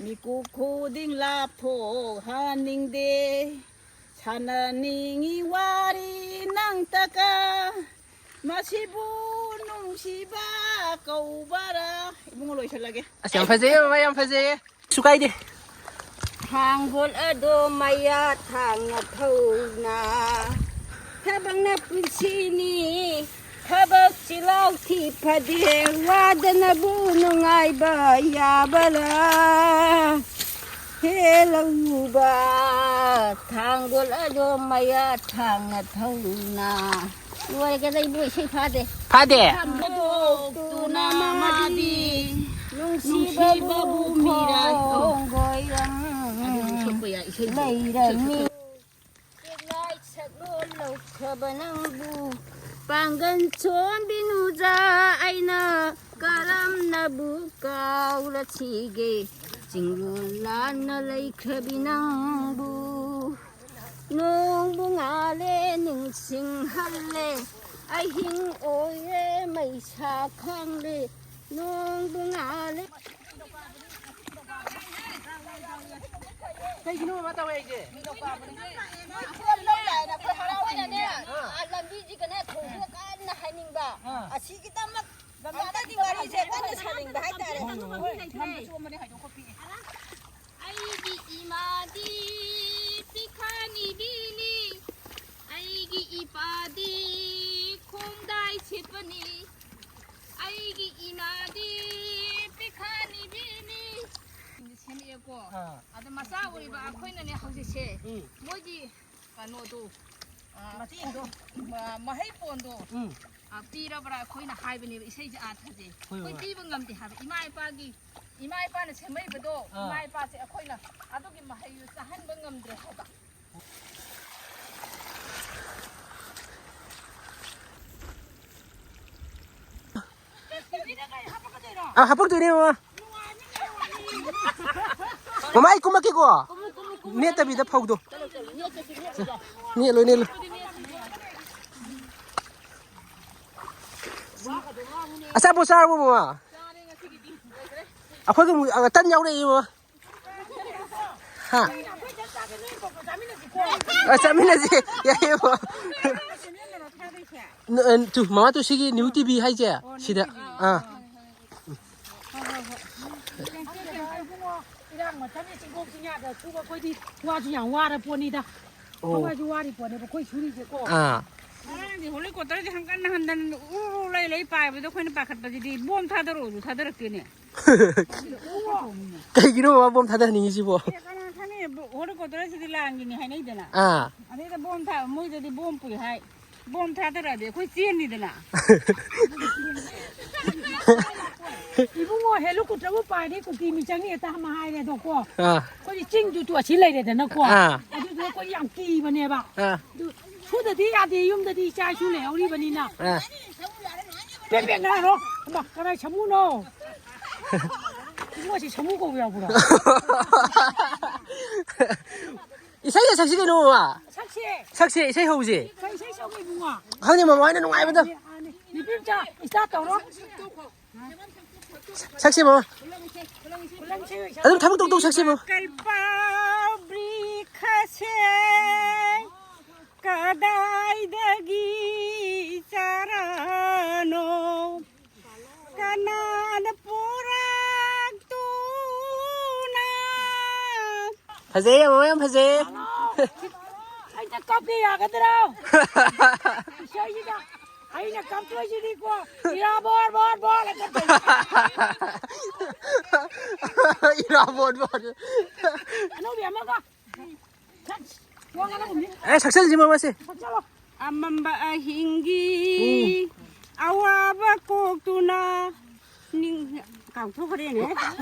ꯃꯤꯀꯨꯞ ꯈꯨꯗꯤꯡ ꯂꯥꯞꯊꯣꯛꯍꯟꯅꯤꯡꯗꯦ, ꯁꯥꯟꯅꯅꯤꯡꯉꯤ ꯋꯥꯔꯤ ꯅꯪꯇꯀ, ꯃꯁꯤꯕꯨ ꯅꯨꯡꯁꯤꯕ ꯀꯧꯕꯔꯥ? ꯏꯕꯨꯡꯉꯣ, ꯂꯣꯏꯁꯜꯂꯒꯦ꯫ ꯑꯁ, ꯌꯥꯝ ꯐꯖꯩꯌꯦ ꯃꯃꯥ, ꯌꯥꯝ ꯐꯖꯩꯌꯦ꯫ ꯀꯩꯁꯨ ꯀꯥꯏꯗꯦ꯫ ꯊꯥꯡꯒꯣꯜ ꯑꯗꯣ ꯃꯌꯥ ꯊꯥꯡꯅ ꯊꯧꯅ, ꯊꯕꯛꯅ ꯄꯨꯟꯁꯤꯅꯤ, ꯊꯕꯛ ꯆꯤꯜꯍꯥꯎ ꯊꯤ ꯐꯗꯦ, ꯋꯥꯗꯅꯕꯨ ꯅꯨꯡꯉꯥꯏꯕ ꯌꯥꯕꯔꯥ? ꯍꯦ ꯂꯧꯎꯕ, ꯊꯥꯡꯒꯣꯜ ꯑꯗꯣ ꯃꯌꯥ ꯊꯥꯡꯅ ꯊꯧꯅ꯫ ꯂꯣꯏꯔꯒꯦꯗ ꯏꯕꯨ, ꯏꯁꯩ ꯐꯥꯗꯦ꯫ ꯐꯥꯗꯦ? ꯊꯥꯡꯒꯣꯜ ꯇꯨꯅ ꯃꯥꯗꯤ, ꯅꯨꯡꯁꯤꯕꯕꯨ ꯃꯤꯔꯥꯏ꯫ ꯈꯣꯡꯒꯣꯏꯔꯝ ꯑꯗꯨ ꯁꯛꯄ ꯌꯥꯏ, ꯏꯁꯩꯗꯣ꯫ ꯂꯩꯔꯝꯃꯤ꯫ ꯆꯦꯛꯂꯥꯏ ꯁꯛꯂꯣꯟ ꯂꯧꯈ꯭ꯔꯕ ꯅꯪꯕꯨ, ꯄꯥꯡꯒꯟ ꯁꯣꯟꯕꯤ ꯅꯨꯖꯥ ꯑꯩꯅ ꯀꯔꯝꯅꯕꯨ ꯀꯥꯎꯔꯁꯤꯒꯦ? ꯆꯤꯡꯂꯣꯜ ꯂꯥꯟꯅ ꯂꯩꯈ꯭ꯔꯕꯤ ꯅꯪꯕꯨ, ꯅꯣꯡꯕꯨ ꯉꯥꯜꯂꯦ ꯅꯤꯡꯁꯤꯡꯍꯜꯂꯦ, ꯑꯍꯤꯡ ꯑꯣꯏꯔꯦ ꯃꯩꯁꯥ ꯈꯪꯂꯦ, ꯅꯣꯡꯕꯨ ꯉꯥꯜꯂꯦ꯫ ꯀꯩꯒꯤꯅꯣ ꯃꯥ ꯇꯧꯋꯦ ꯑꯩꯁꯦ? ꯃꯣꯏ ꯈꯨꯗꯝ ꯂꯧ ꯂꯥꯛꯑꯦꯅ ꯑꯩꯈꯣꯏ ꯍꯔꯥꯎꯔꯤꯅꯦ꯫ ꯑꯩꯈꯣꯏꯅꯅꯦ, ꯑꯥ꯫ ꯑꯥ, ꯂꯝꯕꯤꯁꯤꯒꯅꯦ ꯊꯣꯡꯁꯤꯒ ꯀꯟꯅ ꯍꯥꯏꯅꯤꯡꯕ꯫ ꯑꯥ꯫ ꯑꯁꯤꯒꯤꯗꯃꯛ ꯑꯝꯇꯗꯤ ꯋꯥꯔꯤꯁꯦ ꯀꯟꯅ ꯁꯥꯅꯤꯡꯕ ꯍꯥꯏꯇꯥꯔꯦ꯫ ꯍꯣꯏ, ꯍꯣꯏ, ꯍꯣꯏ꯫ ꯐꯤꯂꯝꯗꯁꯨ ꯑꯃꯅꯦ ꯍꯥꯏꯗꯣꯛꯈꯣ ꯄꯤꯛꯑꯦ꯫ ꯑꯩꯒꯤ ꯏꯃꯥꯗꯤ ꯄꯤꯈꯥꯅꯤꯕꯤꯅꯤ, ꯑꯩꯒꯤ ꯏꯄꯥꯗꯤ ꯈꯣꯡꯗꯥꯏ ꯁꯦꯠꯄꯅꯤ, ꯑꯩꯒꯤ ꯏꯃꯥꯗꯤ ꯄꯤꯈꯥꯅꯤꯕꯤꯅꯤ꯫ ꯁꯦꯝꯃꯛꯑꯦꯀꯣ꯫ ꯑꯥ꯫ ꯑꯗ ꯃꯆꯥ ꯑꯣꯏꯔꯤꯕ ꯑꯩꯈꯣꯏꯅꯅꯦ ꯍꯧꯖꯤꯛꯁꯦ, ꯎꯝ꯫ ꯃꯣꯏꯒꯤ ꯀꯩꯅꯣꯗꯣ, ꯑꯥ, ꯃꯇꯦꯡꯗꯣ꯫ ꯃ-, ꯃꯍꯩ ꯄꯣꯟꯗꯣ꯫ ꯎꯝ꯫ ꯑ, ꯄꯤꯔꯕ꯭ꯔꯥ ꯑꯩꯈꯣꯏꯅ ꯍꯥꯏꯕꯅꯦꯕ ꯏꯁꯩꯁꯦ ꯑꯥꯔꯊꯁꯦ꯫ ꯍꯣꯏ, ꯑꯩꯈꯣꯏ ꯍꯣꯏ꯫ ꯄꯤꯕ ꯉꯝꯗꯦ ꯍꯥꯏꯕ꯫ ꯏꯃꯥ ꯏꯄꯥꯒꯤ, ꯏꯃꯥ ꯏꯄꯥꯅ ꯁꯦꯝꯃꯛꯏꯕꯗꯣ, ꯑꯥ꯫ ꯏꯃꯥ ꯏꯄꯥꯁꯦ ꯑꯩꯈꯣꯏꯅ ꯑꯗꯨꯒꯤ ꯃꯍꯩꯗꯨ ꯆꯥꯍꯟꯕ ꯉꯝꯗ꯭ꯔꯦ ꯍꯥꯏꯕ꯫ ꯑ, ꯍꯥꯄꯛꯇꯣꯏꯅꯦ, ꯃꯃꯥ꯫ ꯃꯃꯥ, ꯑꯩ ꯀꯨꯝꯃꯛꯀꯦꯀꯣ꯫ ꯅꯦꯠꯇꯕꯤꯗ ꯐꯧꯗꯣ꯫ ꯅꯦꯠꯂꯣꯏ, ꯅꯦꯠꯂꯣꯏ꯫ ꯑꯆꯥꯄꯣꯠ ꯆꯥꯔꯕꯣ, ꯃꯃꯥ? ꯑꯩꯈꯣꯏꯒꯤ ꯑꯃꯨꯛ, ꯑ, ꯇꯟ ꯌꯥꯎꯔꯛꯏ, ꯃꯃꯥ꯫ ꯍꯥ? ꯑ, ꯆꯥꯃꯤꯟꯅꯁꯤ꯫ ꯌꯥꯏꯌꯦ, ꯃꯃꯥ꯫ ꯅ-, ꯑ, ꯇꯨ, ꯃꯃꯥ, ꯇꯨ, ꯁꯤꯒꯤ ꯅ꯭ꯌꯨ ꯇꯤꯚꯤ ꯍꯥꯏꯁꯦ? ꯁꯤꯗ꯫ ꯑꯥ꯫ ꯏꯔꯥꯡ ꯃꯇꯝꯅꯤ, ꯆꯤꯡꯈꯣꯡ ꯆꯤꯡꯌꯥꯗ ꯁꯨꯕ ꯑꯩꯈꯣꯏꯗꯤ ꯋꯥꯁꯨ ꯌꯥꯝ ꯋꯥꯔ ꯄꯣꯠꯅꯤꯗ꯫ ꯑꯣ꯫ ꯊꯋꯥꯏꯁꯨ ꯋꯥꯔꯤ ꯄꯣꯠꯅꯦꯕ ꯑꯩꯈꯣꯏ ꯁꯨꯔꯤꯁꯦꯀꯣ꯫ ꯑꯥ꯫ ꯉꯔꯥꯡꯗꯤ ꯍꯣꯂꯤꯀꯣꯇꯔꯁꯦ ꯍꯪꯀꯟ ꯍꯟꯗꯟ ꯎꯔꯨ ꯎꯔꯨ ꯂꯩ ꯂꯩ ꯄꯥꯏꯕꯗꯣ ꯑꯩꯈꯣꯏꯅ ꯄꯥꯈꯠꯄꯁꯤꯗꯤ ꯕꯣꯝ ꯊꯥꯗꯔꯛꯑꯣꯁꯨ ꯊꯥꯗꯔꯛꯇꯦꯅꯦ꯫ ꯀꯩꯒꯤꯅꯣ ꯕꯣꯝ ꯊꯥꯗꯍꯟꯅꯤꯡꯉꯤꯁꯤꯕꯣ? ꯑꯦ, ꯀꯅꯥ ꯈꯪꯅꯤ? ꯕꯣ-, ꯍꯣꯂꯤꯀꯣꯇꯔꯁꯤꯗꯤ ꯂꯥꯟꯒꯤꯅꯤ ꯍꯥꯏꯅꯩꯗꯅ꯫ ꯑꯥ꯫ ꯑꯗꯩꯗ ꯕꯣꯝ ꯊꯥ-, ꯃꯣꯏꯗꯗꯤ ꯕꯣꯝ ꯄꯨꯏ ꯍꯥꯏ꯫ ꯕꯣꯝ ꯊꯥꯗꯔꯛꯑꯗꯤ ꯑꯩꯈꯣꯏ ꯆꯦꯟꯅꯤꯗꯅ꯫ ꯏꯕꯨꯡꯉꯣ, ꯍꯦꯂꯤꯀꯣꯞꯇꯔꯕꯨ ꯄꯥꯏꯔꯗꯤ ꯀꯨꯀꯤ ꯃꯤꯆꯪꯅꯤ ꯍꯦꯛꯇ ꯑꯃ ꯍꯥꯏꯔꯦ ꯑꯗꯣ ꯀꯣ꯫ ꯑꯥ꯫ ꯑꯩꯈꯣꯏꯗꯤ ꯆꯤꯡꯗꯨ ꯇꯨ ꯑꯁꯤ ꯂꯩꯔꯦꯗꯅꯀꯣ꯫ ꯑꯥ꯫ ꯑꯗꯨꯗꯨꯅ ꯑꯩꯈꯣꯏ ꯌꯥꯝ ꯀꯤꯕꯅꯦꯕ꯫ ꯑꯥ꯫ ꯑꯗꯨ ꯁꯨꯗꯗꯤ ꯌꯥꯗꯦ, ꯌꯨꯝꯗꯗꯤ ꯏꯆꯥ ꯏꯁꯨ ꯂꯩꯍꯧꯔꯤꯕꯅꯤꯅ꯫ ꯑꯥ꯫ ꯄꯦꯛ ꯄꯦꯛ ꯉꯥꯡꯉꯣ꯫ ꯑꯃ, ꯀꯅꯥꯏ ꯁꯥꯃꯨꯅꯣ? ꯏꯕꯨꯡꯉꯣ, ꯁꯤ ꯁꯥꯃꯨ ꯀꯧꯕ ꯌꯥꯎꯕ꯭ꯔꯣ? ꯏꯁꯩ ꯁꯛꯁꯤ ꯀꯩꯅꯣ, ꯃꯃꯥ꯫ ꯁꯛꯁꯦ꯫ ꯁꯛꯁꯦ, ꯏꯁꯩ ꯍꯧꯁꯦ꯫ ꯀꯩ ꯏꯁꯩ ꯁꯛꯎꯒꯦ, ꯏꯕꯨꯡꯉꯣ? ꯈꯪꯗꯦ, ꯃꯃꯥ ꯍꯣꯏꯅ ꯅꯨꯡꯉꯥꯏꯕꯗ꯫ ꯅꯨꯄꯤ ꯃꯆꯥ, start ꯇꯧꯔꯣ꯫ ꯁꯛꯁꯦ, ꯃꯃꯥ꯫ ꯈꯨꯂꯪ ꯏꯁꯩ ꯑꯣꯏꯅ ꯑꯗꯨꯝ ꯊꯕꯛ ꯇꯧ ꯇꯧ ꯁꯛꯁꯦ, ꯃꯃꯥ꯫ ꯀꯩꯄꯥꯎ ꯕ꯭ꯔꯤꯈꯁꯦ ꯀꯗꯥꯏꯗꯒꯤ ꯆꯥꯔꯥꯅꯣ? ꯀꯅꯥꯅ ꯄꯨꯔꯛꯇꯨꯅ? ꯐꯖꯩ, ꯃꯃꯥ, ꯌꯥꯝ ꯐꯖꯩ꯫ ꯑꯩꯅ ꯀꯞꯀꯦ ꯌꯥꯒꯗ꯭ꯔꯣ? ꯏꯁꯩꯁꯤꯗ ꯑꯩꯅ ꯀꯞꯇꯣꯏꯁꯤꯗꯤꯀꯣ, ꯏꯔꯥ ꯕꯣꯔ, ꯕꯣꯔ, ꯕꯣꯔ ꯍꯦꯛꯇ ꯇꯧꯏ꯫ ꯏꯔꯥ ꯕꯣꯔ, ꯕꯣꯔ꯫ ꯑꯅꯧꯕꯤ ꯑꯃꯒ꯫ ꯁꯛ-, ꯋꯥ ꯉꯥꯡꯅꯒꯨꯝꯁꯤ꯫ ꯑꯦ, ꯁꯛꯆꯜꯁꯤ ꯃꯃꯥꯁꯦ꯫ ꯁꯛꯆꯜꯂꯣ꯫ ꯑꯃꯝꯕ ꯑꯍꯤꯡꯒꯤ ꯎꯝ꯫ ꯑꯋꯥꯕ ꯀꯣꯛꯇꯨꯅ ꯅꯤꯡ-, ꯀꯥꯎꯊꯣꯛꯈ꯭ꯔꯦꯅꯦ꯫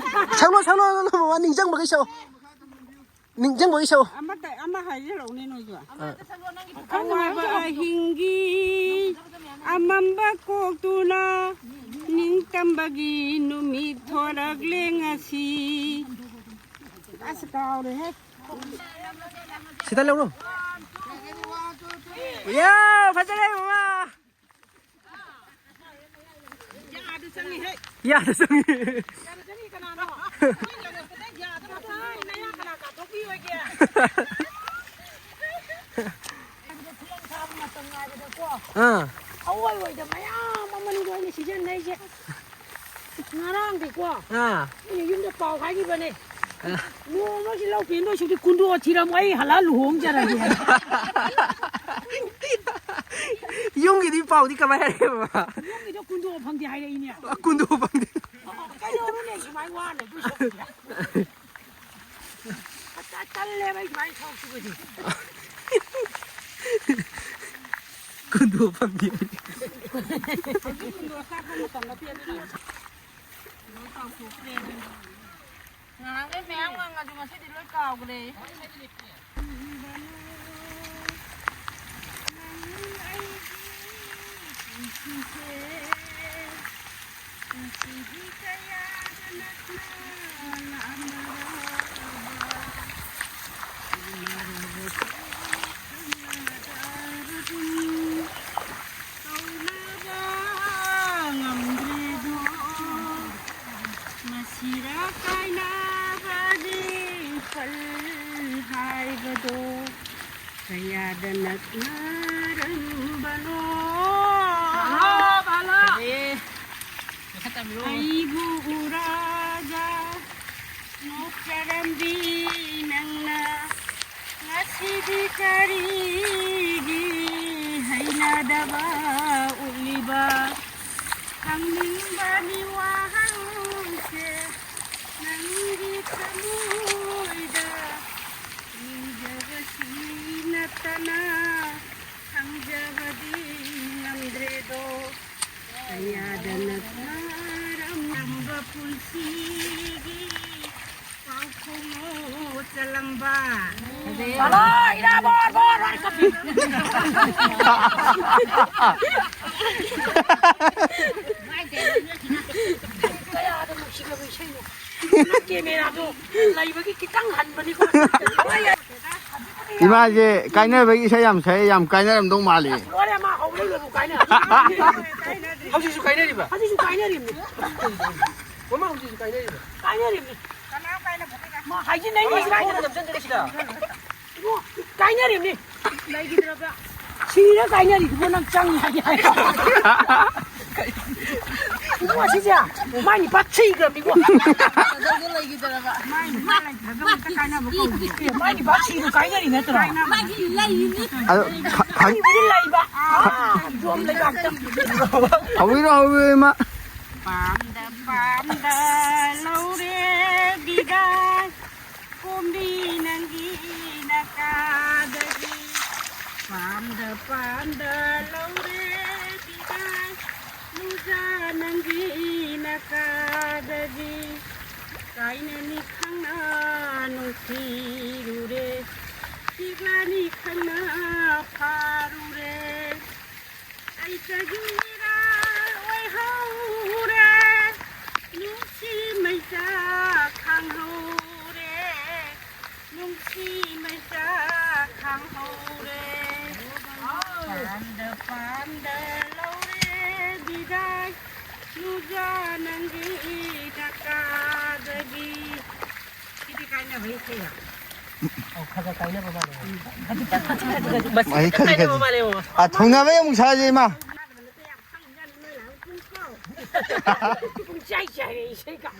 ꯁꯛꯂꯣ, ꯁꯛꯂꯣ, ꯁꯛꯂꯣ, ꯃꯃꯥ, ꯅꯤꯡꯁꯤꯡꯕꯒꯤ ꯁꯛꯑꯣ꯫ ꯅꯤꯡꯁꯤꯡꯕꯒꯤ ꯁꯛꯑꯣ꯫ ꯑꯃꯇ, ꯑꯃ ꯍꯥꯏꯖꯔꯛꯎꯅꯦ ꯅꯣꯏꯁꯨ꯫ ꯑꯥ꯫ ꯑꯋꯥꯕ ꯑꯍꯤꯡꯒꯤ ꯑꯃꯝꯕ ꯀꯣꯛꯇꯨꯅ ꯅꯤꯡꯇꯝꯕꯒꯤ ꯅꯨꯃꯤꯠ ꯊꯣꯔꯛꯂꯦ ꯉꯁꯤ꯫ ꯑꯁ, ꯀꯥꯎꯔꯦꯍꯦ꯫ ꯁꯤꯗ ꯂꯧꯔꯣ꯫ ꯌꯥ, ꯐꯖꯔꯦ, ꯃꯃꯥ꯫ ꯌꯥꯗ ꯆꯪꯉꯤꯍꯦ꯫ ꯌꯥꯗ ꯆꯪꯉꯤ꯫ ꯌꯥꯗ ꯆꯪꯉꯤ ꯀꯅꯥꯅꯣ? ꯌꯥꯗ ꯉꯁꯥꯏ ꯅꯌꯥ ꯀꯅꯥ ꯀꯥꯊꯣꯛꯄꯤ ꯑꯣꯏꯒꯦ? ꯍꯥꯏꯕꯗ ꯈꯨꯂꯪ ꯊꯥꯕ ꯃꯇꯝ ꯉꯥꯏꯕꯗꯀꯣ꯫ ꯑꯥ꯫ ꯑꯋꯣꯏ ꯑꯣꯏꯗ ꯃꯌꯥꯝ ꯑꯃꯅꯤꯗꯣ ꯑꯩꯅ ꯁꯤꯖꯤꯟꯅꯩꯁꯦ꯫ ꯉꯔꯥꯡꯗꯤꯀꯣ꯫ ꯑꯥ꯫ ꯑꯩꯅ ꯌꯨꯝꯗ ꯄꯥꯎ ꯍꯥꯏꯈꯤꯕꯅꯦ꯫ ꯑꯥ꯫ ꯅꯣꯡꯃꯁꯤ ꯂꯧ ꯄꯦꯡꯗꯣꯏ ꯁꯨꯗꯤ ꯀꯨꯟꯗꯣ ꯊꯤꯔꯝꯃꯣ, ꯑꯩ ꯍꯜꯂꯛꯑ ꯂꯨꯍꯣꯡꯖꯔꯒꯦ꯫ ꯌꯨꯝꯒꯤꯗꯤ ꯄꯥꯎꯗꯤ ꯀꯃꯥꯏ ꯍꯥꯏꯔꯛꯑꯦꯕ? ꯌꯨꯝꯒꯤꯗꯣ ꯀꯨꯟꯗꯣ ꯐꯪꯗꯦ ꯍꯥꯏꯔꯛꯏꯅꯦ꯫ ꯑ, ꯀꯨꯟꯗꯣ ꯐꯪꯗꯦ꯫ ꯑ, ꯀꯩꯗꯧꯔꯨꯅꯦ ꯁꯨꯃꯥꯏ ꯋꯥꯅ ꯑꯗꯨ ꯁꯨꯝ꯫ ꯑꯁ, ꯇꯜꯂꯦꯕ ꯑꯩ ꯁꯨꯃꯥꯏ ꯊꯕꯛ ꯁꯨꯕꯁꯦ꯫ ꯀꯨꯟꯗꯣ ꯐꯪꯗꯦ꯫ ꯍꯧꯖꯤꯛ ꯀꯨꯟꯗꯣ ꯆꯥꯛꯄ ꯃꯇꯝ ꯅꯠꯇꯦ ꯑꯗꯨꯅ꯫ ꯂꯣꯏ ꯀꯥꯎꯊꯣꯛꯈ꯭ꯔꯦ ꯑꯗꯨꯅ꯫ ꯉꯍꯥꯟꯈꯩ ꯃꯌꯥꯝ ꯉꯪꯉꯁꯨ ꯉꯁꯤꯗꯤ ꯂꯣꯏ ꯀꯥꯎꯈ꯭ꯔꯦ꯫ ꯀꯧꯅꯕ ꯉꯝꯗ꯭ꯔꯦꯗꯣ, ꯃꯁꯤꯔ ꯀꯥꯏꯅꯕꯒꯤ ꯄꯜ ꯍꯥꯏꯕꯗꯣ ꯀꯌꯥꯗ ꯅꯛꯅꯔꯝꯕꯅꯣ? Hello, hello. ꯑꯦ, ꯃꯈꯥ ꯇꯝꯕꯤꯔꯣ꯫ ꯑꯩꯕꯨ ꯎꯔꯒ ꯅꯣꯛꯆꯔꯝꯕꯤ ꯅꯪꯅ ꯉꯁꯤꯗꯤ ꯀꯔꯤꯒꯤ ꯍꯩꯅꯗꯕ ꯎꯠꯂꯤꯕ? ꯈꯪꯅꯤꯡꯕꯅꯤ ꯋꯥꯍꯪꯁꯦ ꯅꯪꯒꯤ ꯊꯃꯣꯏꯗ ꯅꯤꯡꯖꯕꯁꯤ ꯅꯠꯇꯅ ꯈꯪꯖꯕꯗꯤ ꯉꯝꯗ꯭ꯔꯦꯗꯣ꯫ ꯆꯂꯝꯕ꯫ ꯍꯜꯂꯣ, ꯏꯔꯥꯕꯣꯠ, ꯕꯣꯠ, ꯕꯣꯠ, ꯀꯞꯄꯤ꯫ ꯀꯌꯥꯗ ꯅꯨꯡꯁꯤꯈ꯭ꯔꯕ ꯏꯁꯩꯅꯣ꯫ ꯅꯪ ꯀꯦꯃꯦꯔꯥꯗꯣ ꯂꯩꯕꯒꯤ ꯈꯤꯇꯪ ꯍꯟꯕꯅꯤꯀꯣ꯫ ꯏꯃꯥꯁꯦ ꯀꯥꯏꯅꯕꯒꯤ ꯏꯁꯩ ꯌꯥꯝ ꯁꯛꯑꯦ, ꯌꯥꯝ ꯀꯥꯏꯅꯔꯝꯗꯧ ꯃꯥꯜꯂꯦ꯫ ꯂꯣꯏꯔꯦ, ꯃꯥ ꯍꯧꯔꯛꯏꯕꯕꯨ ꯀꯥꯏꯅ-, ꯍꯧꯖꯤꯛꯁꯨ ꯀꯥꯏꯅꯔꯤꯕ? ꯍꯧꯖꯤꯛꯁꯨ ꯀꯥꯏꯅꯔꯤꯕꯅꯤ꯫ ꯃꯃꯥ ꯍꯧꯖꯤꯛꯁꯨ ꯀꯥꯏꯅꯔꯤꯕ? ꯀꯥꯏꯅꯔꯤꯕꯅꯤ꯫ ꯃꯥ ꯍꯥꯏꯖꯤꯟꯅꯩꯅꯤ ꯀꯃꯥꯏꯅ ꯁꯤꯗ꯫ ꯅꯝꯁꯤꯟꯗꯣꯏꯅꯣ ꯁꯤꯗ? ꯏꯕꯣ, ꯀꯥꯏꯅꯔꯤꯕꯅꯤ꯫ ꯂꯩꯈꯤꯗ꯭ꯔꯕ? ꯁꯤꯔ ꯀꯥꯏꯅꯔꯤꯕꯣ, ꯅꯪ ꯆꯪꯉꯤ ꯍꯥꯏꯗꯤ ꯍꯥꯏ꯫ ꯏꯕꯣ, ꯁꯤꯁꯦ ꯃꯥꯏ ꯅꯨꯄꯥ ꯊꯤꯈ꯭ꯔꯕꯅꯤꯕꯣ꯫ ꯀꯩꯗꯧꯗ ꯂꯩꯈꯤꯗ꯭ꯔꯕ? ꯃꯥꯏ ꯅꯨꯄꯥ ꯂꯩꯈ꯭ꯔꯒ ꯍꯦꯛꯇ ꯀꯥꯏꯅꯕ ꯀꯧꯕ꯫ ꯑꯦ, ꯃꯥꯏ ꯅꯨꯄꯥ ꯊꯤꯕꯨ ꯀꯥꯏꯅꯔꯤ ꯅꯠꯇ꯭ꯔꯣ? ꯃꯥꯒꯤ ꯂꯩꯔꯤꯅꯤ꯫ ꯑꯗꯣ ꯈ-, ꯈ-, ꯑꯩꯕꯨꯗꯤ ꯂꯩꯕ꯫ ꯑꯥ, ꯌꯣꯝ ꯂꯩꯕꯥꯛꯇ꯫ ꯍꯧꯕꯤꯔꯣ, ꯍꯧꯕꯤꯔꯣ, ꯏꯃꯥ꯫ ꯄꯥꯝꯗ ꯄꯥꯝꯗ ꯂꯧꯔꯦ ꯕꯤꯗꯥꯏ, ꯀꯣꯝꯕꯤ ꯅꯪꯒꯤ ꯅꯀꯥꯗꯒꯤ꯫ ꯄꯥꯝꯗ ꯄꯥꯝꯗ ꯂꯧꯔꯦ ꯕꯤꯗꯥꯏ, ꯅꯨꯡꯖꯥ ꯅꯪꯒꯤ ꯅꯀꯥꯗꯒꯤ꯫ ꯀꯥꯏꯅꯅꯤ ꯈꯪꯅ ꯅꯨꯡꯁꯤꯔꯨꯔꯦ, ꯄꯤꯛꯂꯅꯤ ꯈꯪꯅ ꯐꯥꯔꯨꯔꯦ꯫ ꯑꯩ ꯆꯍꯤ ꯏꯔꯥ ꯑꯣꯏꯍꯧꯔꯦ, ꯅꯨꯡꯁꯤ ꯃꯩꯆꯥꯛ ꯈꯥꯡꯍꯧꯔꯦ, ꯅꯨꯡꯁꯤ ꯃꯩꯆꯥꯛ ꯈꯥꯡꯍꯧꯔꯦ꯫ ꯄꯥꯝꯗ ꯄꯥꯝꯗ ꯂꯧꯔꯦ ꯕꯤꯗꯥꯏ, ꯅꯨꯡꯖꯥ ꯅꯪꯒꯤ ꯅꯀꯥꯗꯒꯤ꯫ ꯁꯤꯗꯤ ꯀꯥꯏꯅꯕ ꯏꯁꯩꯔꯣ? ꯑꯧ, ꯈꯔ ꯈꯔ ꯀꯥꯏꯅꯕ ꯃꯥꯜꯂꯦ꯫ ꯈꯖꯤꯛꯇꯪ, ꯈꯖꯤꯛ, ꯈꯖꯤꯛ, ꯈꯖꯤꯛ꯫ ꯃꯍꯩ ꯈꯖꯤꯛ ꯀꯥꯏꯅꯕ ꯈꯖꯤꯛ꯫ ꯃꯥꯜꯂꯦ, ꯃꯃꯥ꯫ ꯑ, ꯊꯨꯡꯅꯕꯩ ꯑꯃꯨꯛ ꯁꯥꯁꯦ, ꯏꯃꯥ꯫ ꯄꯨꯡꯆꯥꯏ ꯆꯥꯏꯔꯦ ꯏꯁꯩꯒ꯫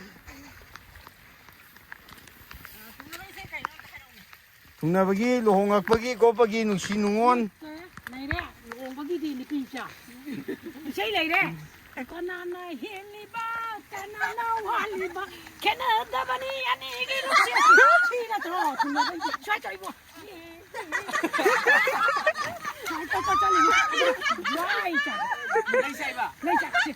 ꯊꯨꯡꯅꯕꯒꯤ, ꯂꯨꯍꯣꯡꯉꯛꯄꯒꯤ ꯈꯣꯠꯄꯒꯤ ꯅꯨꯡꯁꯤ ꯅꯨꯡꯉꯣꯟ꯫ ꯂꯩꯔꯦ, ꯂꯨꯍꯣꯡꯕꯒꯤꯗꯤ ꯅꯨꯄꯤ ꯃꯆꯥ꯫ ꯏꯁꯩ ꯂꯩꯔꯦ꯫ ꯀꯅꯥꯅ ꯍꯦꯜꯂꯤꯕ, ꯀꯅꯥꯅ ꯋꯥꯠꯂꯤꯕ, ꯈꯦꯠꯅꯗꯕꯅꯤ ꯑꯅꯤꯒꯤ ꯅꯨꯡꯁꯤ꯫ ꯁꯤ ꯅꯠꯇ꯭ꯔꯣ? ꯊꯨꯡꯅꯕꯒꯤ ꯁ꯭ꯋꯥꯏ ꯇꯧꯏꯕꯣ꯫ ꯁ꯭ꯋꯥꯏ ꯇꯧ, ꯇꯧ ꯆꯠꯂꯤꯅꯤ꯫ ꯂꯩ ꯆꯥꯏ꯫ ꯂꯩ ꯆꯥꯏ, ꯁꯤ꯫